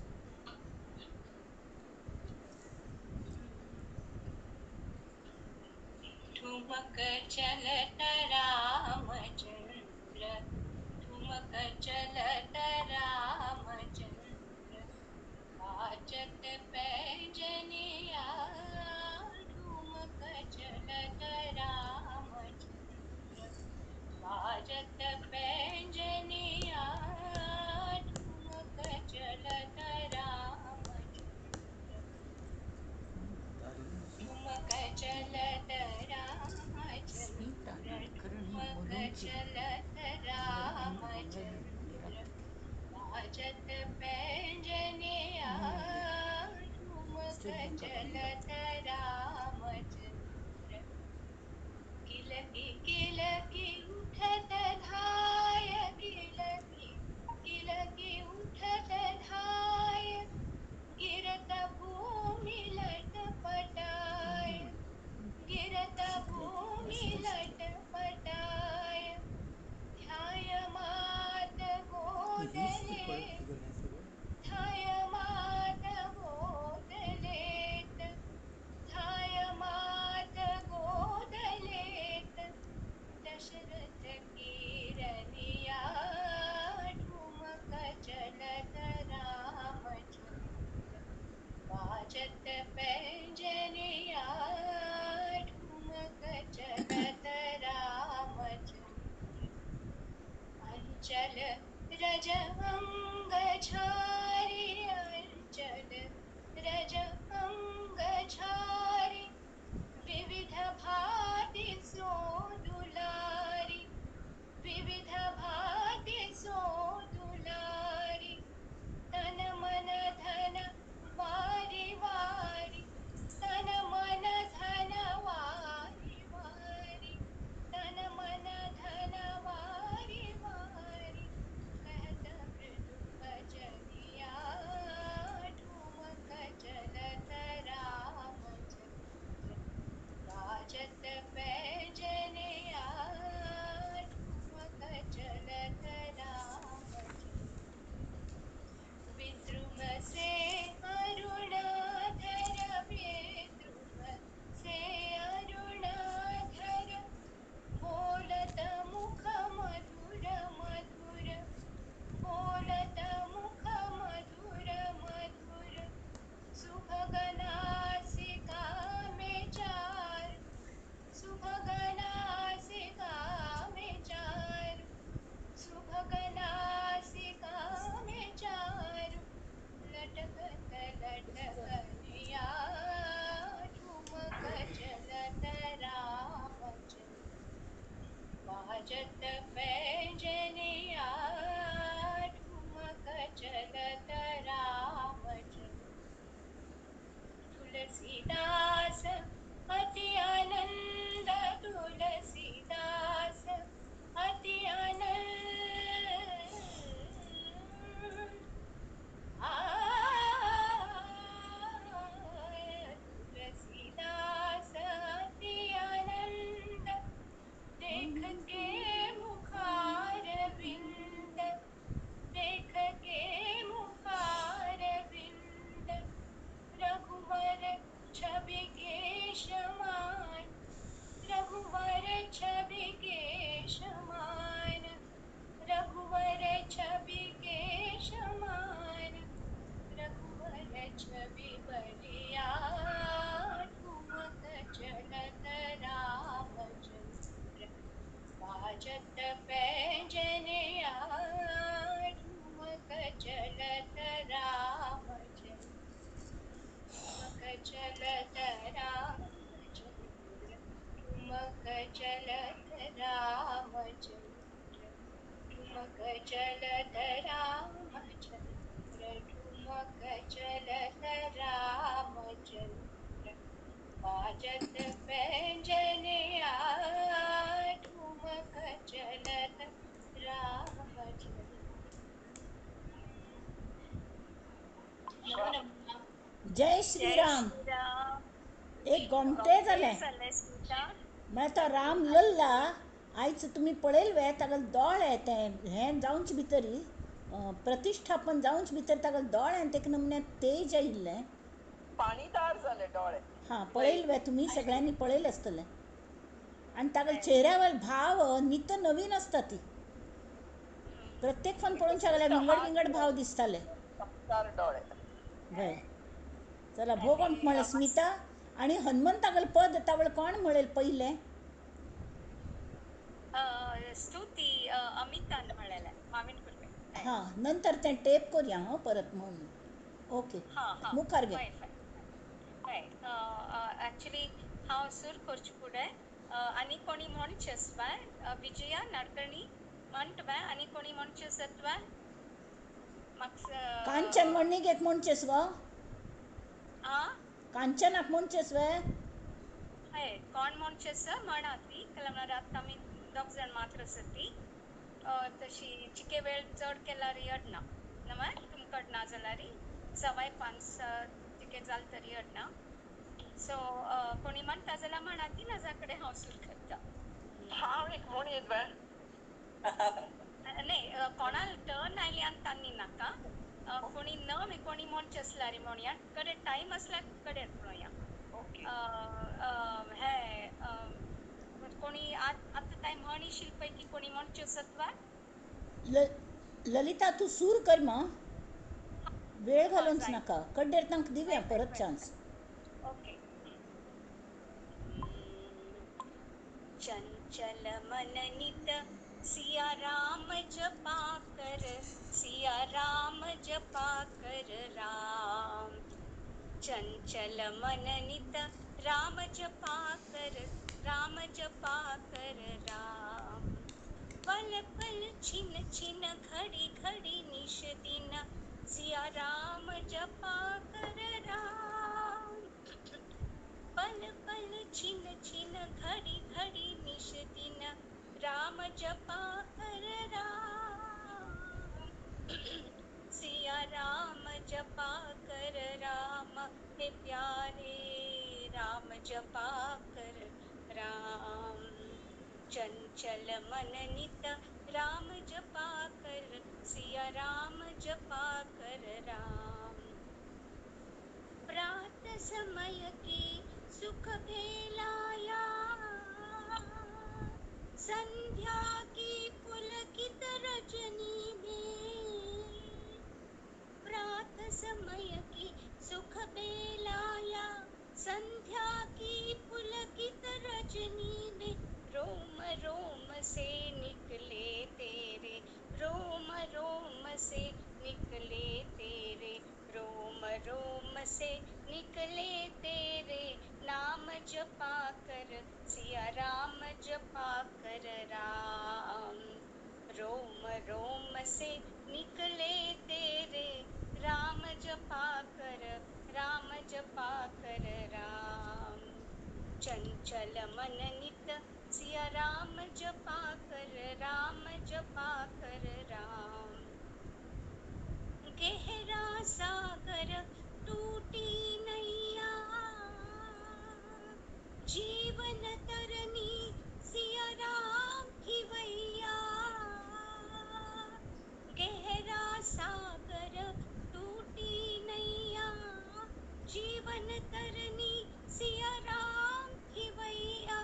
ठुमक चलत रामचंद्र, ठुमक चलत रामचंद्र, वाजत पैजनिया, ठुमक चलत रामचंद्र, वाजत पैजनिया, ठुमक चलत रामचंद्र, ठुमक चलत रामचंद्र, ठुमक चलत रामचंद्र, वाजत पैजनिया, ठुमक चलत रामचंद्र. किलकी किलकी उठत धाय, किलकी किलकी उठत धाय, गिरत भूमि लटपटाय, गिरत भूमि लटपटाय, ध्याय मात गोद लेत, ध्याय मात गोद लेत, अंचल रज अंग झारी अंचल रज अंग झारी विविध भाति सो दुलारी विविध भाति सो दुलारी तन मन धन वारी वारी तन मन धन वारी वारी तन मन धन वारी वारी कहत मृदु बचनिया ठुमक चलत रामचंद्र बाजत पैजनिया ठुमक चलत रामचंद्र विद्रुम से अरुणाधर विद्रुम से अरुणाधर बोलत मुख मधुर मधुर बोलत मुख मधुर मधुर सुभगनासिका में चार सुभगनासिका में चार सुभगनासिका में चार लटकत लटकनिया ठुमक चलत रामचंद्र बाजत पैजनिया ठुमक चलत रामचंद्र तुलसीदास अति आनंद तुलसीदास अति आनंद तुलसीदास अति आनंद देख के मुखारविंद देख के मुखारविंद रघुवर छवि के समान रघुवर छवि के समान रघुवर छवि के समान रघुवर छवि बलिया ठुमक चलत रामचंद्र बाजत पैजनिया ठुमक चलत रामचंद्र ठुमक चलत रामचंद्र ठुमक चलत रामचंद्र ठुमक चलत रामचंद्र ठुमक चलत रामचंद्र बाजत पैजनिया ठुमक चलत रामचंद्र. नमो नमः. जय श्रीराम. एक गोमटे जालें म्हळ्यार तो राम लल्ला आयज तुमी पळयल वे तागेले दोळे ते हें जावचे भितर प्रतिश्ठापन जावचे भितर तागेले दोळ्यांत एक नमुन्यात तेज आयिल्लें, पाणीदार जाले डोळे. हां पळयल वे तुमी सगळ्यांनी पळयलें आसतलें. आनी तागेले चेहऱ्यावर भाव नित नवीन आसता ती प्रत्येक फोन पळोवंक जाल्यार विंगड विंगड भाव दिसताले. डोळे हय चला भोग म्हणलें स्मिता. आनी हनुमंतागेलें पद तावळ कोण म्हणेल पयलें? स्तुती अमितान म्हणलेलें मावीन कुर्वे. हां नंतर तें टेप करुया हां परत म्हणून. ओके मुखार घे. हय एक्चुली हांव सूर करचे फुडें आनी कोणी म्हणचें आसवा विजया नाडकर्णी म्हणटवा आनी कोणी म्हणचें आसतवा म्हाका कांचन म्हणणीक एक म्हणचें गो. आं कांचनाक म्हणचें वे? हय कोण म्हणचें आसा म्हणा ती कारण आतां आमी दोग जाण मात्र आसा ती तशी चिके वेळ चड केल्यार अडना न्हय तुमकां ना जाल्यार 5:15 चिके जाल तरी अडना. सो कोणी म्हणटा जाल्यार म्हणा ती ना कडेन हांव सूर करता. हांव एक म्हणयेत वे? न्ही कोणाक टर्न आयली आनी तांणी नाका कोणी न मी कोणी म्हणचें आसल्यार म्हणया कडेन टायम आसल्यार कडेन पळोवया. हे कोणी आतां टायम म्हणशील पैकी कोणी म्हणचें आसत वा? ललिता तूं सूर कर मा वेळ घालूंच नाका कड्डेर तांकां दिवया परत चान्स. ओके. चंचल मन नित सिया राम जपा कर, सिया राम जपा कर राम। चंचल मन नित राम जपा कर, राम जपा कर राम। पल पल छिन छिन घड़ी घड़ी निश दिन, सिया राम जपा कर राम। पल पल छिन छिन घड़ी घड़ी निश दिन, राम जपा कर राम। सिया राम जपा कर राम हे प्यारे, राम जपा कर राम। चंचल मन नित राम जपा कर, सिया राम जपा कर राम। प्रात समय की सुख भेलाया, संध्या की पुलकित रजनी में। प्रात समय की सुख बेलाया, संध्या की पुलकित रजनी में। रोम रोम से निकले तेरे, रोम रोम से निकले तेरे, रोम रोम से निकले तेरे। नाम जपा कर, सिया राम जपा कर राम। रोम रोम से निकले तेरे, राम जपा कर, राम जपा कर राम। चंचल मन नित सिया राम जपा कर, राम जपा कर राम। गहरा सागर टूटी नैया, जीवन तरनी सिया राम की वैया। गहरा सागर टूटी नैया, जीवन तरनी सिया राम की वैया।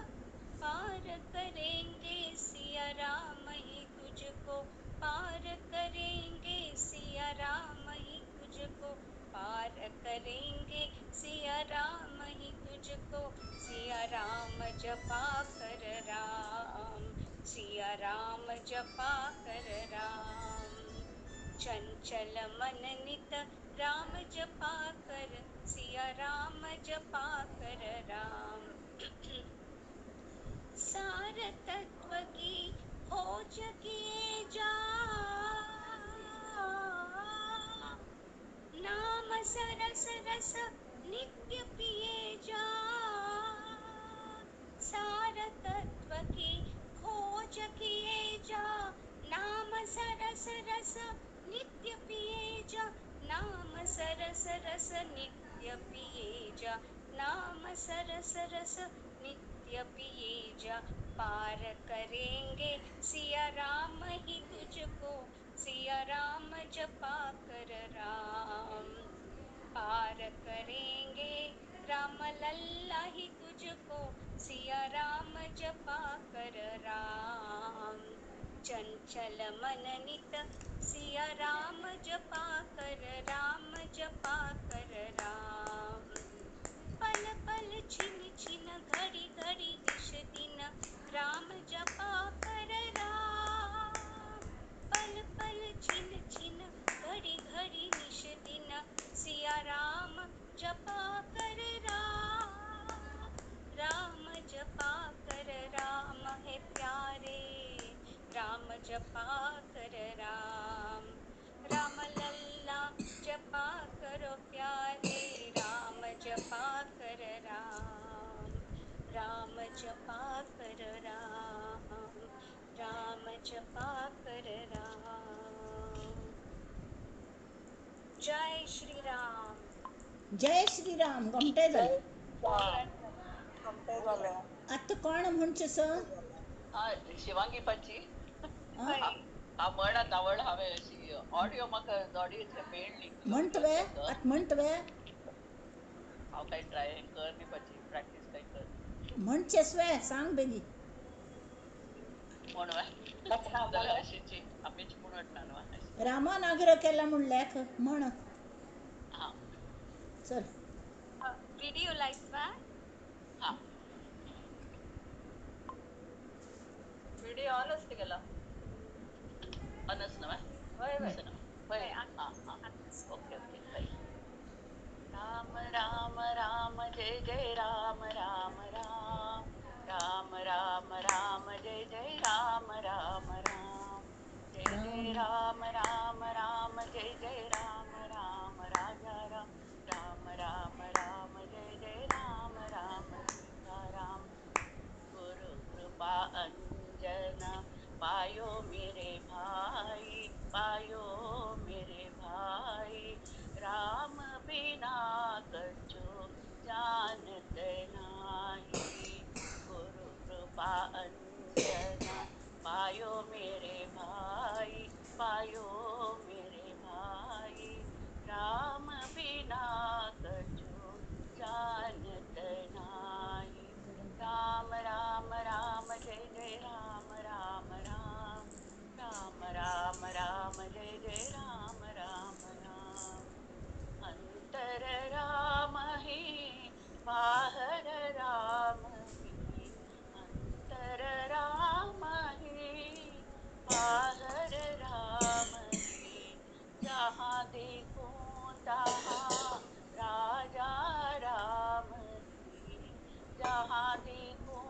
पार करेंगे सिया राम ही तुझको, पार करेंगे सिया राम ही तुझको, पार करेंगे सिया राम ही तुझको। सिया राम जपा कर राम, सिया राम जपा कर राम। चंचल मन नित राम जपा कर, सिया राम जपा कर राम। सार तत्व की खोज किए जा, नाम सरस रस नित्य पिए जा। सार तत्व की खोज किए जा, नाम सरस रस नित्य पिए जा। नाम सरस रस नित्य पिए जा, नाम सरस रस नित्य पिए जा। पार करेंगे सिया राम ही तुझको, सिया राम जपा कर राम। पार करेंगे राम लल्ला ही तुझको, सिया राम जपा कर राम। चंचल मन नित सिया राम जपा कर, राम जपा कर राम। पल पल छिन छिन घड़ी घड़ी निश दिन, राम जपा कर राम। पल पल छिन छिन घड़ी घड़ी निश दिन, सिया राम जपा कर राम। राम जपा कर राम है प्यारे, राम जपा कर राम। राम लल्ला जपा करो प्यारे, राम जपा कर राम। राम जपा कर राम, राम जपा कर राम। जय श्री राम। जय श्री राम. गमटे जाले. गमटे जाले. आतां कोण म्हणचें सर? शिवांगी पाची हा म्हण आतां व्हड हांवें अशी ऑडियो म्हाका ऑडियोचे मेळ्ळी म्हणटवे आतां म्हणटवे हांव काय ट्राय कर न्ही पाची प्रॅक्टीस काय कर म्हणचें वे सांग बेगी म्हण जाल्यार अशीची आमीच म्हणत ना न्हू रामान आग्रह केला म्हूण लेख म्हण. हां चल व्हिडिओ लायत वा? हां व्हिडिओ ऑनच केला. अनस न्हय? हय हय. हय आं आं ओके ओके हय. राम राम राम जय जय राम राम राम राम राम राम जय जय राम राम राम जय जय राम राम राम जय जय राम राम राजा राम राम राम राम जय जय राम राम सीता राम. गुरु कृपा अंजना पायो मेरे भाई, पायो मेरे भाई, राम बिना कछु जानत नाही. गुरु कृपा अंजना पायो मेरे भाई, पायो मेरे भाई, राम बिना कछु जानत नाही. राम राम राम जय जय राम राम राम राम राम राम जय जय राम राम राम. अंतर राम ही बाहर राम ही, अंतर राम ही बाहर राम ही, जहाँ देखो तहाँ राजा राम ही, जहाँ देखो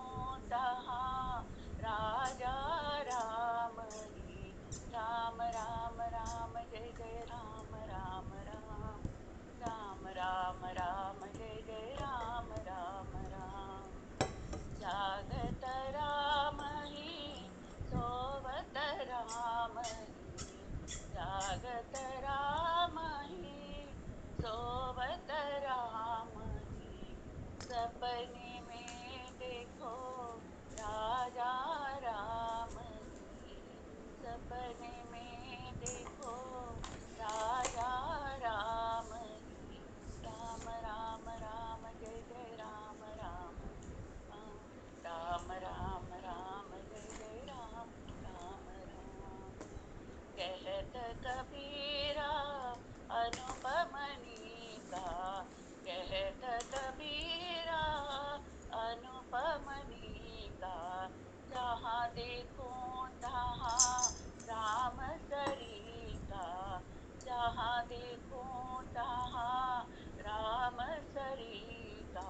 तहाँ राजा राम ही. राम राम राम जय जय राम राम राम राम राम राम जय जय राम राम राम. जागत राम ही सोवत राम ही, जागत राम ही सोवत राम ही, सपने में देखो राजा राम ही, सपने में देखो राजा राम ही. राम राम राम जय जय राम राम राम राम राम जय जय राम राम राम. कहत कबीरा अनुपमनीता, कहत कबीरा अनुपमनीता, जहाँ देखो तहाँ राम सरीका, जहाँ देखो तहाँ राम सरीका.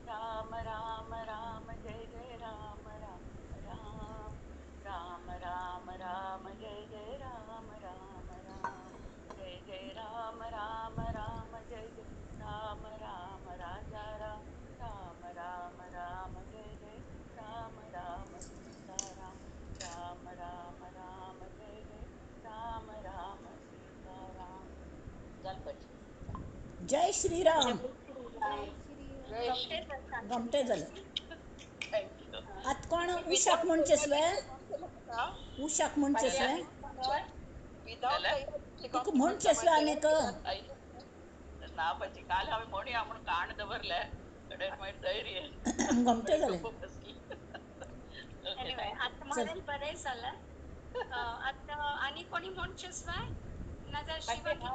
राम राम राम जय जय राम राम राम राम राम राम जय जय राम राम राम जय जय राम राम राम जय जय राम राम राजा राम राम राम राम जय जय राम राम सीता राम राम राम राम जय जय राम राम सीता राम. जय श्रीराम. जय श्री गमटे जालें. Thank you. आतां कोण उषाक म्हणचें सुवें? उषाक म्हणचें सुवें? तुका म्हणचें सुवें आनीक? ना पाची काल हांवें म्हणया म्हूण काण दवरलें कडेन मागीर धैर्य गमटें जालें. एनिवे आतां म्हणून बरें जालें. आतां आनी कोणी म्हणचें सुवें? नाजाल्यार शिवांगी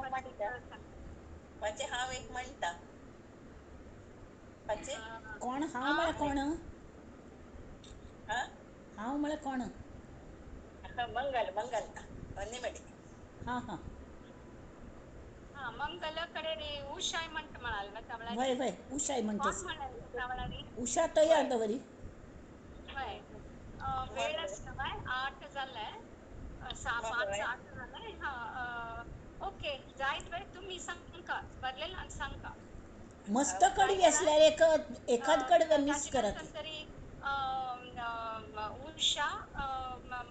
पाचे हांव एक म्हणटा. पाचे कोण हांव म्हळ्यार कोण? हांव म्हळ्यार कोण? मंगल मंगल अन्निमडी. हां हां हां मंगल कडे रे उषाय म्हणटा म्हणाल वय वय उषाय कोण म्हणटा. म्हणाल म्हळ्यार? उषा तयार दवरी. हय वेळ आसता बाय 8 जाले, 5 8 जाले. हां ओके जायत वेळ तुमी सांगका बरलेलं सांगका. मस्त कडवी असल्यार एक एखाद कडवे मिस करात. तरी उषा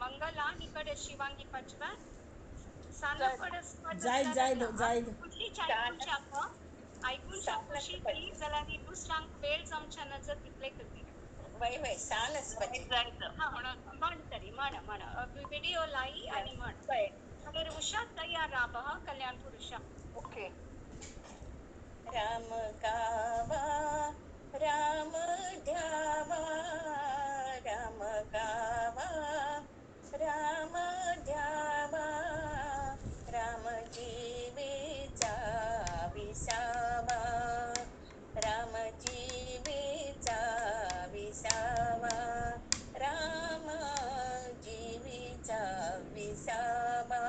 मंगला आनी कडे शिवांगी पाचव्या जायत जायत जायत आयकून खुशी ती जाल्यार दुसऱ्यांक वेळ जमच्या नजर तितले खातीर. वय वय सान आसपाचें. म्हण तरी म्हण म्हण व्हिडिओ लाई आनी म्हण. मागीर उषा तयार राब हा कल्याणपूर उषा. ओके. राम गावा राम ध्यावा, राम गावा राम ध्यावा, राम जीवेचा विसावा, राम जीवेचा विसावा, राम जीवेचा विसावा.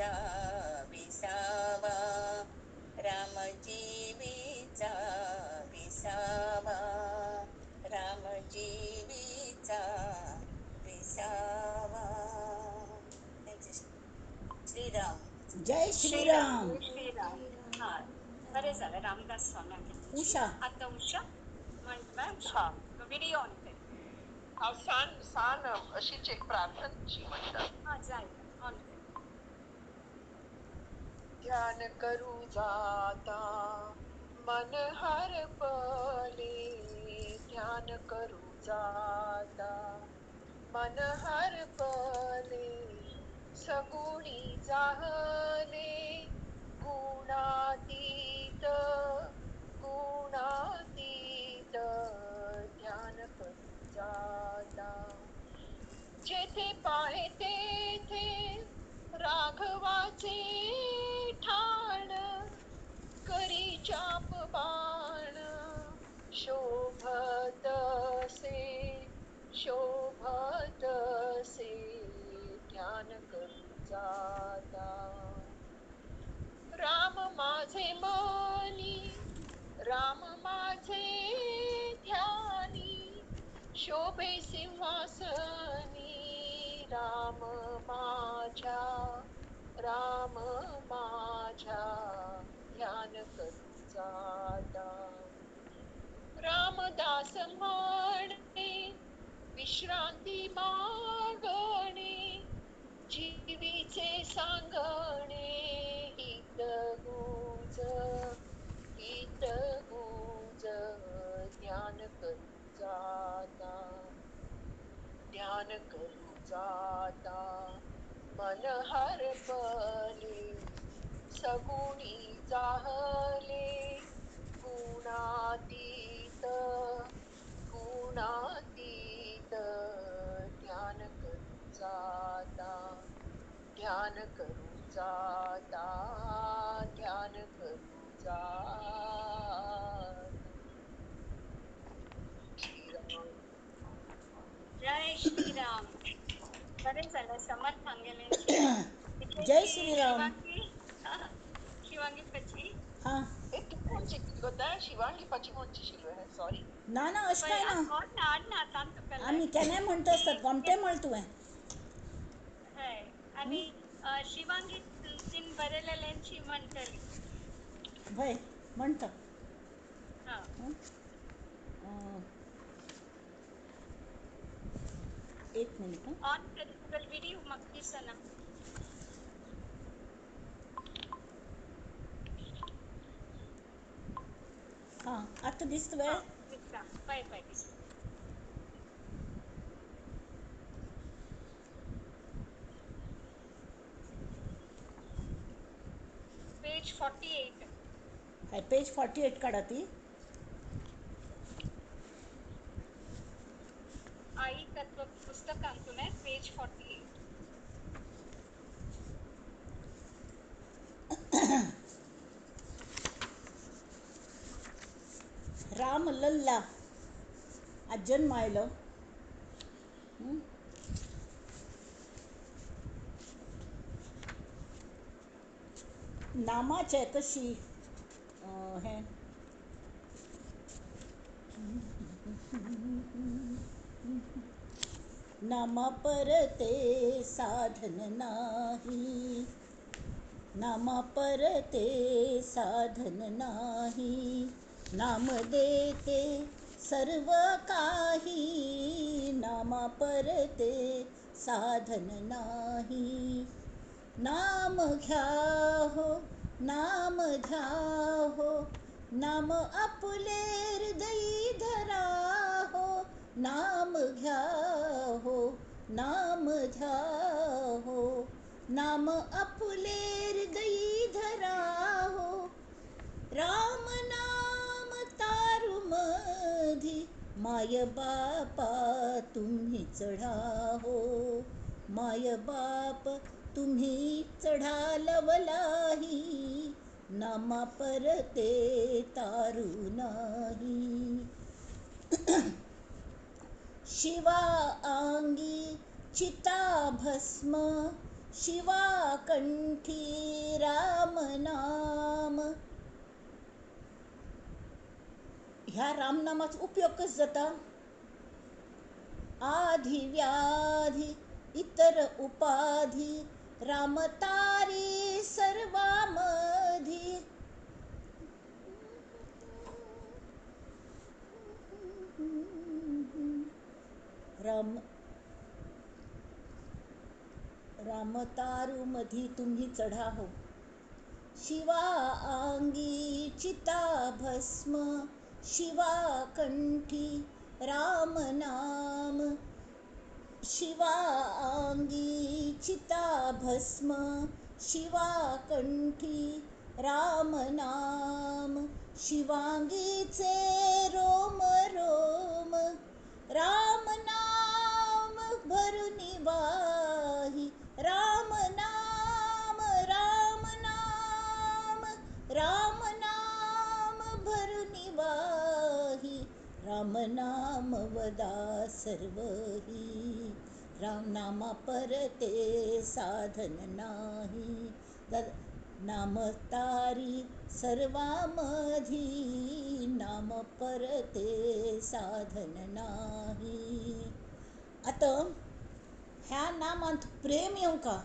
जीवीचा विसावा, राम जीवीचा विसावा, राम जीवीचा विसावा. श्रीराम. जय श्रीराम. श्रीराम. हा, बरें जालें. रामदास स्वामी. उषा. आतां उषा म्हणटा. उषा, व्हिडिओ ऑन कर. हांव सान सान अशीच एक प्रार्थनाची म्हणटा. हा, जाय, ऑन कर. ध्यान करू जाता मन हरपले, ध्यान करू जाता मन हरपले, सगुणी जाहले गुणातीत गुणातीत, ध्यान करू जाता. जेथे पाहे तेथे राघवाचे ठाण, करी चाप बाण शोभत से शोभत से, ध्यान करू जाता. राम माझे मनी, राम माझे ध्यानी, शोभे सिंहासनी, राम माझ्या राम माझ्या, ध्यान करू जाता. रामदास म्हणे विश्रांती मागणे, जीवीचे सांगणे, हित गुज हित गुज, ध्यान करू जाता, ध्यान करू जाता. मन हरपले सगुणी जाहले गुणातीत गुणातीत, ध्यान करू जाता, ध्यान करू जाता, ध्यान करू जाता. श्रीराम. जय श्रीराम. बरें जालें. समर्थ आमगेले. जय श्रीराम. शिवांगी पची. हा, शिवांगी पची म्हणची शिल्व, सॉरी. ना ना, अशें काय ना, आमी केन्नाय म्हणटा आसतात गोमटें म्हळ तुवें. हय, आनी शिवांगी तीन बरयलेल्यांची म्हणटली. हय, म्हणटा. एक मिनिट. ऑन कर तुगेलो व्हिडिओ, म्हाका दिसना. हां, आतां दिसता वे? दिसता, पळय पळय दिसता. पेज 48. हय, पेज 48 काडा ती. आई तत्व पुस्तकांतून पेज 48. राम लल्ला आज जन्म आयलो. नामाचें कशी हें नामा परते साधन नाही, नामा परते साधन नाही, नाम देते सर्व काही, नामा परते साधन नाही. नाम घ्या हो नाम घ्या हो, नाम आपले हृदयी धरा हो, नाम घ्या हो नाम घ्या हो, नाम आपले हृदयी धरा हो. राम नाम तारू मधी, माय बापा तुम्ही चढा हो, माय बाप तुम्ही चढा लवलाही, नामा परते तारू नाही. शिवा आंगी चिता भस्म, शिवा कंठी राम नाम. ह्या रामनामाचो उपयोग कसो जाता? आधी व्याधी इतर उपाधी राम तारी सर्वामधी. राम राम तारू मधी तुम्ही चढा हो. शिवा अंगी चिता भस्म शिवा कंठी राम नाम. शिवा अंगी चिता भस्म शिवा कंठी राम नाम. शिवांगीचे रोम रोम राम नाम भरुनी वाही. राम नाम राम नाम राम नाम भरुनी वाही. राम नाम वदा सर्वही राम नामा परते साधन नाही. नाम तारी सर्वामधी नाम परते साधन नाही. आतां ह्या नामांत प्रेम येवंका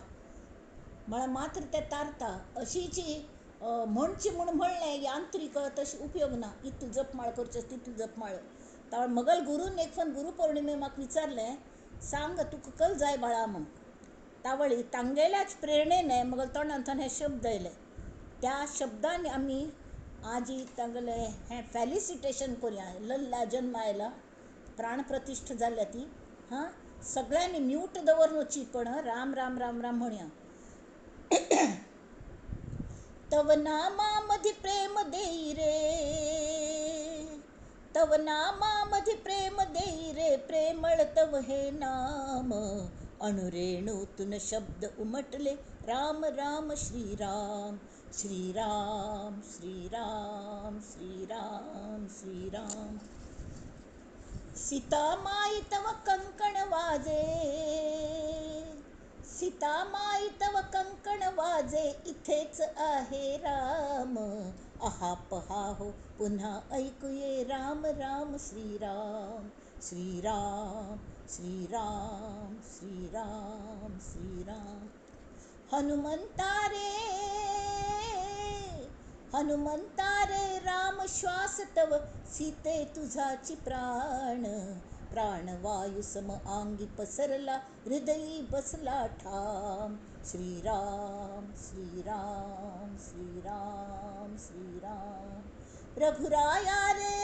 म्हळ्यार मात्र तें तारता अशीची म्हणची म्हूण म्हणलें यांत्रीक तशें उपयोग ना. इतली जपमाळ करची तितली जपमाळ. तावळ मगल गुरून एक फावट गुरू पौर्णिमे म्हाका विचारलें, सांग तुका कल जाय बाळा म्हूण. तावळी तांगेल्याच प्रेरणेने मगल तोंडांतल्यान हे शब्द आयले. त्या शब्दांनी आमी आजी तांगेलें हें फेलिसिटेशन करुया. लल्ला जन्म आयला, प्राणप्रतिश्ठा जाल्या ती. हां, सगळ्यांनी म्यूट दवरून वचची पण राम राम राम राम म्हणया. तव नामामधी प्रेम देई रे, तव नामामधी प्रेम देई रे, प्रेमळ तव हे नाम. अणुरेणूतून शब्द उमटले राम राम श्रीराम श्रीराम श्रीराम श्रीराम श्रीराम. सीतामाई तव कंकण वाजे, सीतामाई तव कंकण वाजे, इथेच आहे राम. आहा पहा हो पुन्हा ऐकूये राम राम श्रीराम श्रीराम श्रीराम श्रीराम श्रीराम. हनुमंता रे हनुमंता रे राम श्वास तव सीते तुझाची प्राण. प्राणवायू सम आंगी पसरला हृदयी बसला ठाम. श्रीराम श्रीराम श्रीराम श्रीराम. रघुराया रे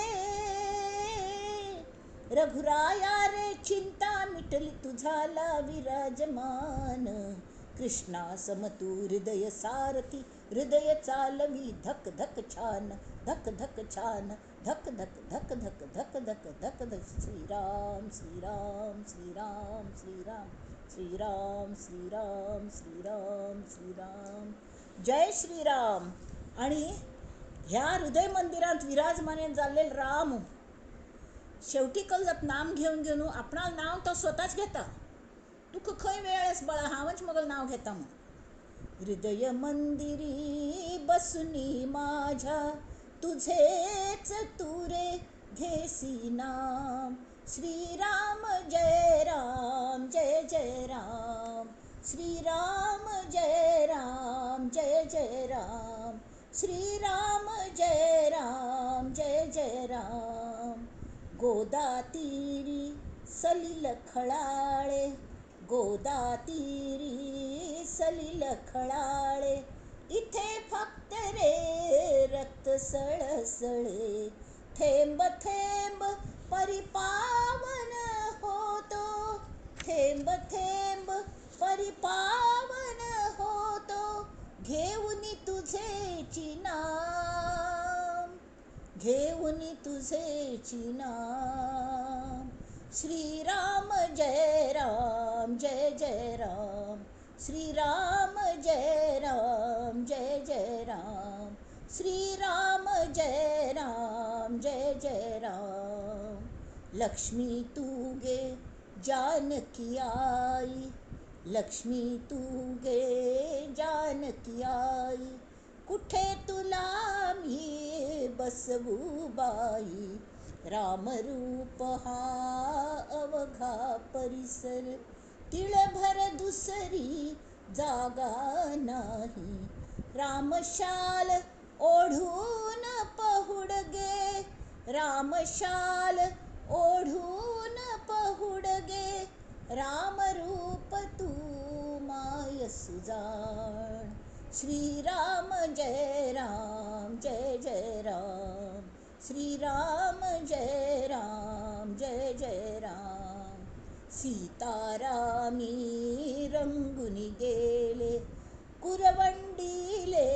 रघुराया रे चिंता मिटली तुझाला विराजमान. कृष्णा समतू हृदय सारथी हृदय चालवी धक धक छान धक धक छान धक धक धक धक धक धक धक धक. श्रीराम श्रीराम श्रीराम श्रीराम श्रीराम श्रीराम श्रीराम श्रीराम. जय श्रीराम. आणि ह्या हृदय मंदिरांत विराजमान जाल्ले राम शेवटी कल नाम घेवन घेवन आपणाक नांव तो स्वताच घेता. तुका खंय वेळ आस बाळा, हांवच मगल नांव घेता म्हूण. हृदय मंदिरी बसुनी माझ्या तुझेच तुरे घेसी नाम. श्रीराम जय राम जय जय राम श्रीराम जय राम जय जय राम श्रीराम जय राम जय जय राम. गोदा तीरी सलिल खळाळे गोदा तीरी सलिल खळाळे, इथे फक्त रे रक्त सळसळे. थेंब थेंब परिपावन होतो थेंब थेंब परिपावन होतो. घेऊनी तुझेची नाम घेऊनी तुझेची नाम. श्रीराम जय राम जय जय राम श्रीराम जय राम जय जय राम श्रीराम जय राम जय जय राम. लक्ष्मी तू गे जानकी आई लक्ष्मी तू गे जानकी आई, कुठे तुला मी बसवू बाई. रामरूप हा अवघा परिसर, तिळभर दुसरी जागा नाही. रामशाल ओढून पहुड गे, रामशाल ओढून पहुड गे, रामरूप तू माय सुजाण. श्रीराम जय राम जय जय राम, श्रीराम जय राम जय जय राम. सीतारामी रंगुनी गेले, कुरवंडिले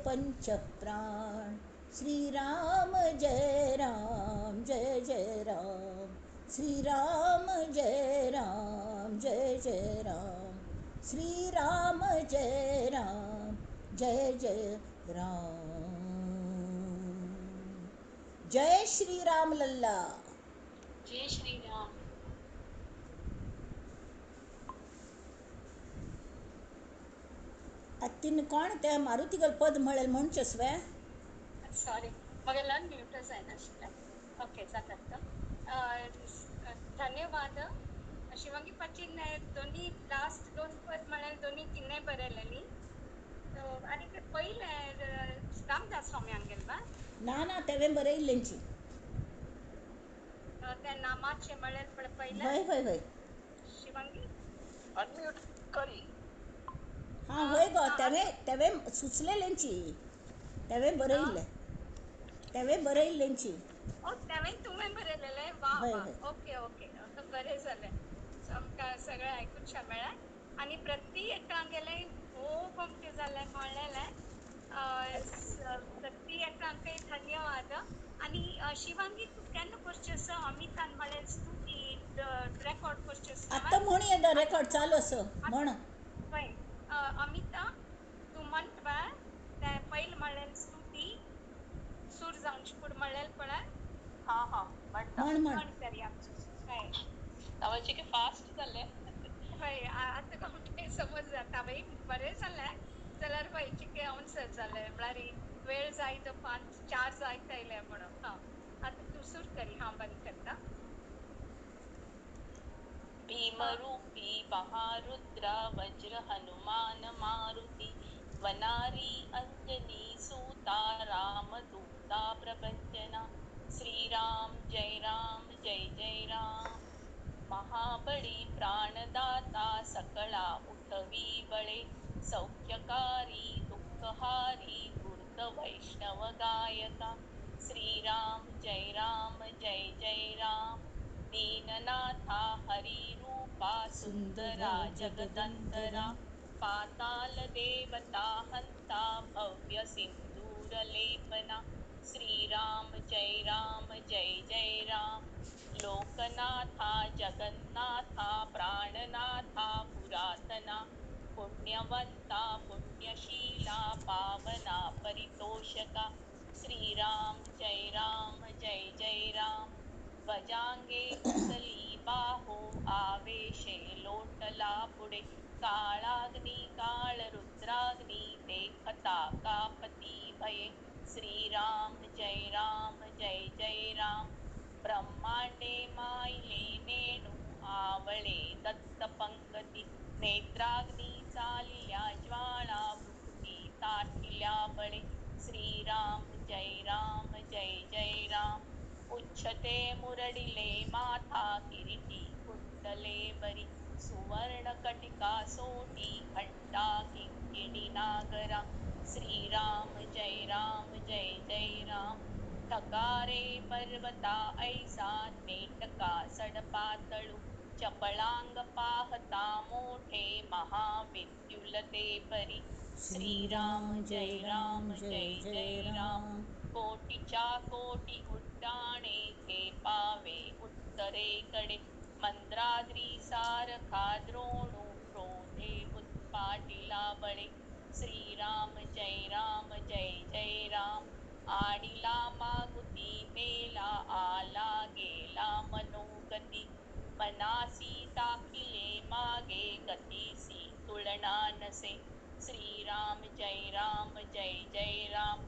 पंचप्राण. श्रीराम जय राम जय जय राम, श्रीराम जय राम जय जय राम, श्रीराम जय राम जय जय राम. जय श्रीराम लल्ला. जय श्रीराम. आत्तीन कोण ते मारुतीगल पद म्हळेल म्हणचेस वे? सॉरी, मगेला म्यूटच जायनाशिल्लें. ओके, जाता. धन्यवाद शिवांगी पाचीन दोन्ही लास्ट दोन पद म्हळ्यार दोन्ही तिने बरयलेली. आनी ते पयलें रामदास स्वामी हांगेल बा? ना ना, तेवें बरयल्लेंची. त्या नामाचे म्हळ्यार पयलें. हय हय हय. शिवांगी अनम्यूट करी. हां हय गो, तेवें तेवें सुचलेलेंची, तेवें बरयल्लें, तेवें बरयल्लेंची. तेवें तुवें बरयलेलें? वा वा, ओके ओके, बरें जालें. आमकां सगळें आयकून मेळ्ळें आनी प्रति एकांगेलें खूब अमकें जालें म्हणलेलें. प्रति एकांकय धन्यवाद. आनी शिवांगी तूं केन्ना करचें आसा? अमितान म्हळें स्तुती रेकॉर्ड करचें आसा. आतां म्हण येता, रेकॉर्ड चालू आसा म्हण. पळय अमिता, तूं म्हणटा तें पयलें म्हणलें स्तुती सूर जावचे फुडें म्हणलें पळय. हां हां, म्हणटा. म्हण म्हण तरी आमचें हय. तावाचे की फास्ट जालें. हय, आतां कोमटे समज जाता बाई, बरें जालें जाल्यार पळय चिके आन्सर जालें म्हळ्यार वेळ जायत 5-4 जायत आयले म्हणून. हां, आतां तूं सूर करी, हांव बंद करता. भीमरूपी महारुद्र वज्र हनुमान मारुती, वनारी अंजनी सूता रामदूता प्रभंजना. श्रीराम जय राम जय जय राम. महाबळी प्राणदाता सकळा उठवी बळे, सौख्यकारी दुःखहारी धूर्त वैष्णव गायका. श्रीराम जय राम जय जय राम. दीननाथा हरिरूपा सुंदरा जगदंतरा, पाताल देवता हंता भव्य सिंदूरलेपना. श्रीराम जय राम जय जय राम. लोकनाथा जगन्नाथा प्राणनाथा पुरातना, पुण्यवंता पुण्यशीला पावना परितोषका. श्रीराम जय राम जय जय राम. ध्वजांगे कुसली बाहो आवेशे लोटला पुढे, काळाग्नी काळ रुद्राग्नी देखता कापती भये. श्रीराम जय राम जय जय राम. ब्रह्मांडे मायले नेणू आवळे दत्त पंगती, नेत्राग्नी चालिल्या ज्वाळा भुकुटी ताठिल्या बळे. श्रीराम जय राम जय जय राम. उच्छते मुरडिले माथा किरीटी कुंडले बरी, सुवर्ण कटिका सोटी घंटा किंकिणी नागरा. श्रीराम जय राम जय जय राम. ठकारे पर्वता ऐसा नेटका सडपातळू, चपळांग पाहता मोठे महाविद्युलते परी. श्रीराम जय राम जय जय राम. कोटीच्या कोटी उड्डाणे झेपावे उत्तरेकडे, मंद्राद्री सारखा द्रोणू क्रोधे उत्पाटिला बळे. श्रीराम जय राम जय जय राम. आणिला मागुती मेला आला गेला मनोगती, मनासी टाकिले मागे गतीसी तुलना नसे। श्री राम जय राम जय जय राम।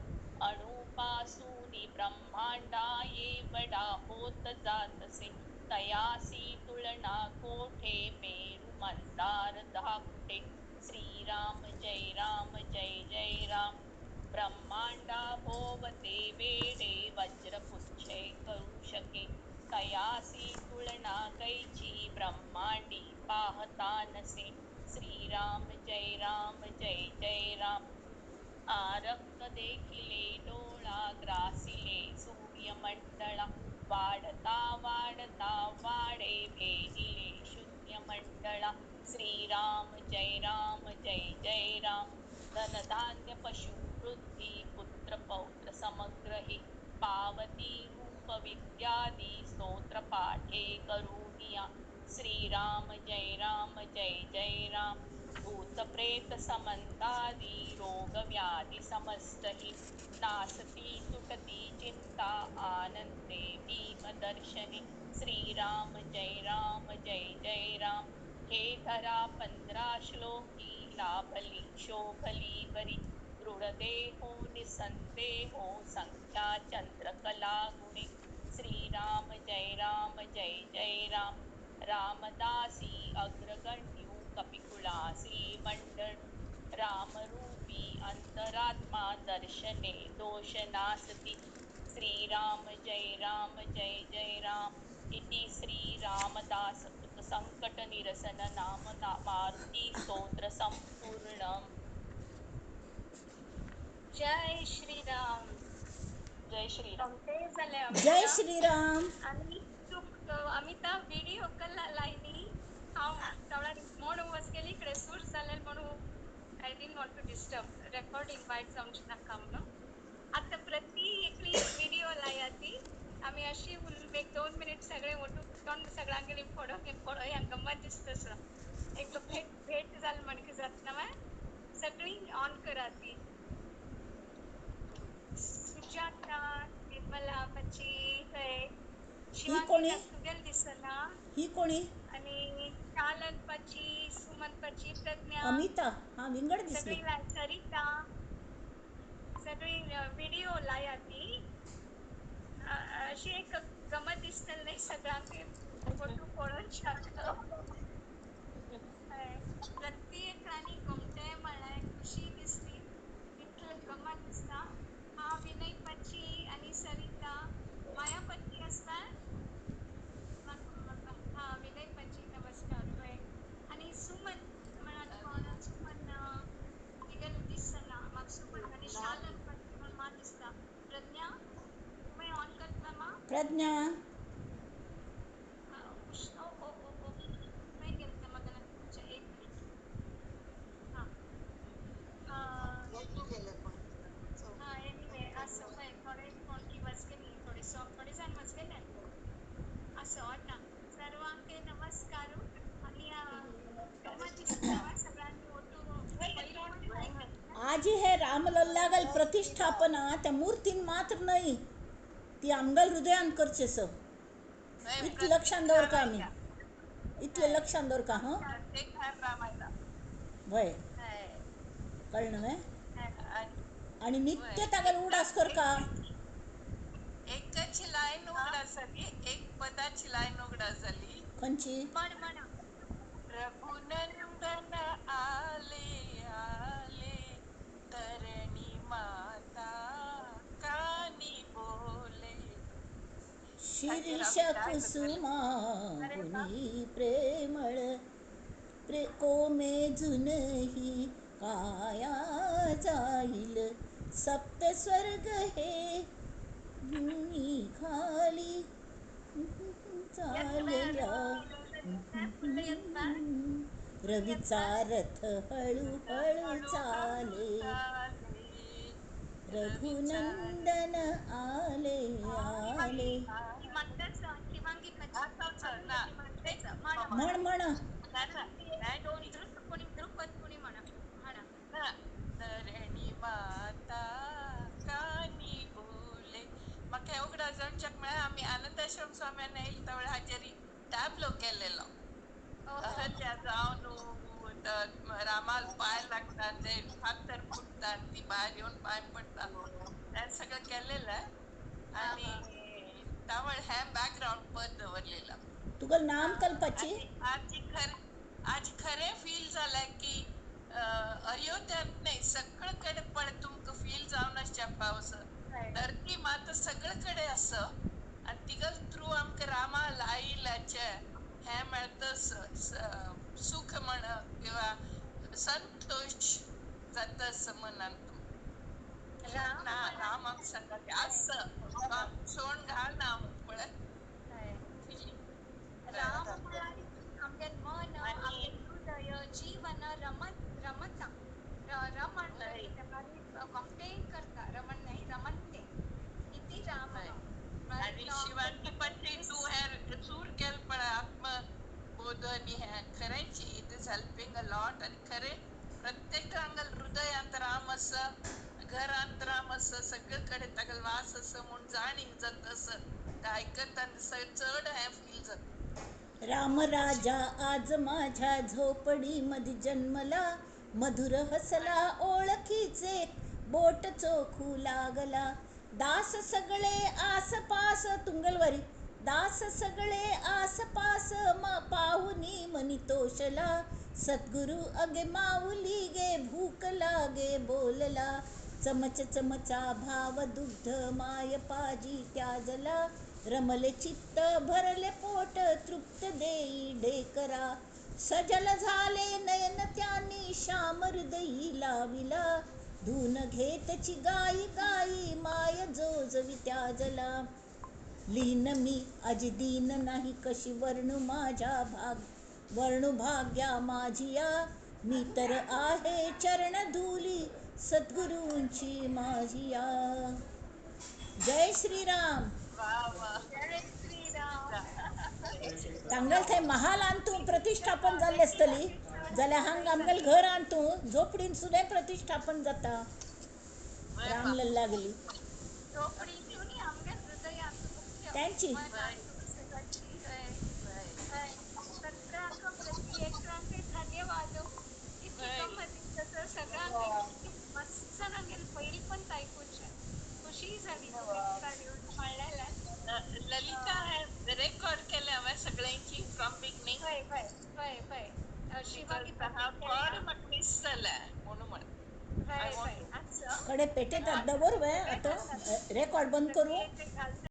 अणुपासूनी ब्रह्मांडा येवडा होत जातसे, तयासी तुलना कोठे मेरु मंदार धाकुटे। श्री राम जय राम जय जय राम। ब्रह्मांडा भोवते वेडे वज्रपुच्छे करू शके, तयासी तुलना कैची ब्रह्मांडी पाहता नसे। श्री राम जय राम जय जय राम। आरक्त देखिले डोळा ग्रासिले सूर्यमंडळा, वाढता वाढता वाडे भेदिले शून्यमंडळा। श्री राम जय राम जय जय राम। धनधान्य पशु वृद्धि पुत्र पौत्र समग्रही, पावती रूप विद्यादि स्तोत्र पाठे करुणिया। श्री राम जय राम जय जय राम। भूत प्रेत समन्तादि रोग व्याधि समस्तहि, नासती तुटती चिंता आनंदे भीम दर्शने। श्री राम जय राम जय जय राम। हे धरा 15 श्लोकी लाभली शोभली बरी, दृढदेहो निसंदेहो संख्या चंद्रकला गुणे। श्री राम जय राम जय जय राम। रामदासी अग्रगण्यु कपिकुलासी मंडणु, रामरूपी अंतरात्मा दर्शने दोष नासति। श्री राम जय राम जय जय राम। इति श्री रामदास कृत संकट निरसन नाम मारुति स्तोत्र संपूर्णम्। जय श्री राम। जय श्री राम। जय श्री राम। आणि अमिता व्हिडिओ कॉल लायनी हांव तवळा म्हूण वच गेली इकडे सूर जालें म्हणून I didn't want to disturb recording वायट जावचें नाका म्हणून। आतां प्रति एकली व्हिडिओ लाया ती आमी अशी एक 2 मिनिट सगळे उठून सगळ्यांगेली फोटो पळोवया गम्मत दिसता तसो एक भेट भेट जाल म्हणके जातना सगळी ऑन करा ती। सुजाता निर्मला पची हय ही कोणी तुगेल दिसना ही कोणी आणि चालन पची सुमन पची प्रज्ञा अमिता हा विंगड दिसली सगळी सरिता सगळी व्हिडिओ लाया ती अशी एक गमत दिसतली न्ही सगळ्यांक फोटो पळोवन शकतो। प्रत्येकानी गोमटे म्हळ्यार खुशी दिसली इतले गमत दिसता। हा विनय पची आणि सरिता माया पची आसता हा विनय पची नमस्कार हय आणि सुमन म्हळ्यार कोण सुमन तिगेलें दिसना म्हाका सुमन आनी शालन पची म्हण मात दिसता। प्रज्ञा तुवें ऑन करता मा प्रज्ञा ओ ओ ओ ओ खंय गेलें तें म्हाका एक मिनीट हां हां एनिवे आसूं हय थोडे कोण वच गेली थोडे थोडे जाण वच गेले आसूं आतां सर्वांक नमस्कार आनी सगळ्यांनी ओटू आजी हे रामलल्लागल प्रतिष्ठापना त्या मूर्तीन मात्र न्हय ती आमगेल हृदयान करचें स इतलें लक्षान दवरका आमी इतलें लक्षान दवरका हां वय कळ्ळें न्हय आनी नित्य तागेलो उडास करका। एकाची लायन उगडास जाली एक पदाची लायन उगडास जाली खंयची रघुनंदन आले आले धरणी माता कानी बोले शीर्ष कुसुमा गुणी प्रेमळ कोमेजूनही काया जाईल सप्त स्वर्ग हे भूमी खाली चालल्या रवीचा रथ हळूहळू चाले रघुनंदन आले आले। म्हण म्हण धरणी माता कानी बोले म्हाका उगडास जावच्याक म्हळ्यार आमी आनंदाश्रम स्वाम्यान येयले तवळ हाजेरी टॅबलो केलेलो अहल्या जावन रामाला पाय लागता, ते फातर फुटता आणि ती बाहेर येऊन पाय पडता, ते सगळं केलेलं आहे. आणि त्यामुळे हे बॅकग्राऊंड पद दवरलेलं. तुका नाम कल्पाची. आज खरे फील झालंय की अयोध्यात नाही सगळीकडे पण तुमका फील जावन आसच्या पावस धरती माता सगळीकडे असं. आणि तिगल थ्रू आमकां रामा लायिल्ल्याचे हें मेळता सुख म्हण किंवा संतोष जाता असं मनान. ना राम आमकां सांगता आस सोण घाल ना पळय. राम म्हळ्यार आमगे मन, आमगे हृदय, जीवन रमत रमता, रमण कॉम्प्लेन करता, रमण नाही रमणते इति राम. आणि शिवांगी पण तू हे सूर केलं पण आत्मबोध आणि हे खरेंची it is helping a lot. आणि खरे प्रत्येक अंगल हृदयांत राम असं, घरांत राम असं, सगळीकडे तागेलो वास असं म्हूण जाणीव जाता असं ते आयकतना चड हें फील जाता. राम राजा आज माझ्या झोपडीमध्ये जन्मला, मधुर हसला ओळखीचे बोट चोखू लागला. दास सगळे आसपास तुंगलवारी, दास सगळे आसपास पाहुनी मनी तोषला. सद्गुरु अगे माऊली गे भूक लागे बोलला. चमच चमचा भाव दुग्ध माय पाजी त्याजला. रमले चित्त भरले पोट तृप्त देई ढेकरा. सजल झाले नयन त्यांनी श्याम हृदयी लाविला. धून घेतची गाई गाई माय जोजवी त्याजला. लीन मी अज दीन नाही कशी वर्णू माझ्या भाग वर्णू भाग्या माझिया. मी तर आहे चरण धुली सद्गुरूंची माझिया. जय श्रीराम. तांगल थंय महालान तूं प्रतिष्ठापन जाल्लें आसतली जाल्यार हांगा आमगेलें घरान तूं झोपडीन सुद्दां प्रतिष्ठापन जाता. रामलल्ला गेली त्यांची. धन्यवाद. खुशी झाली. ललिता रेकॉर्ड केले हांवें सगळ्यांची फ्रॉम बिगनींग. हय हय हय हय. शिवागी म्हाका मिस जालें म्हणून म्हण. कडे पेटेतात दवर वे आतां रेकॉर्ड बंद करूं.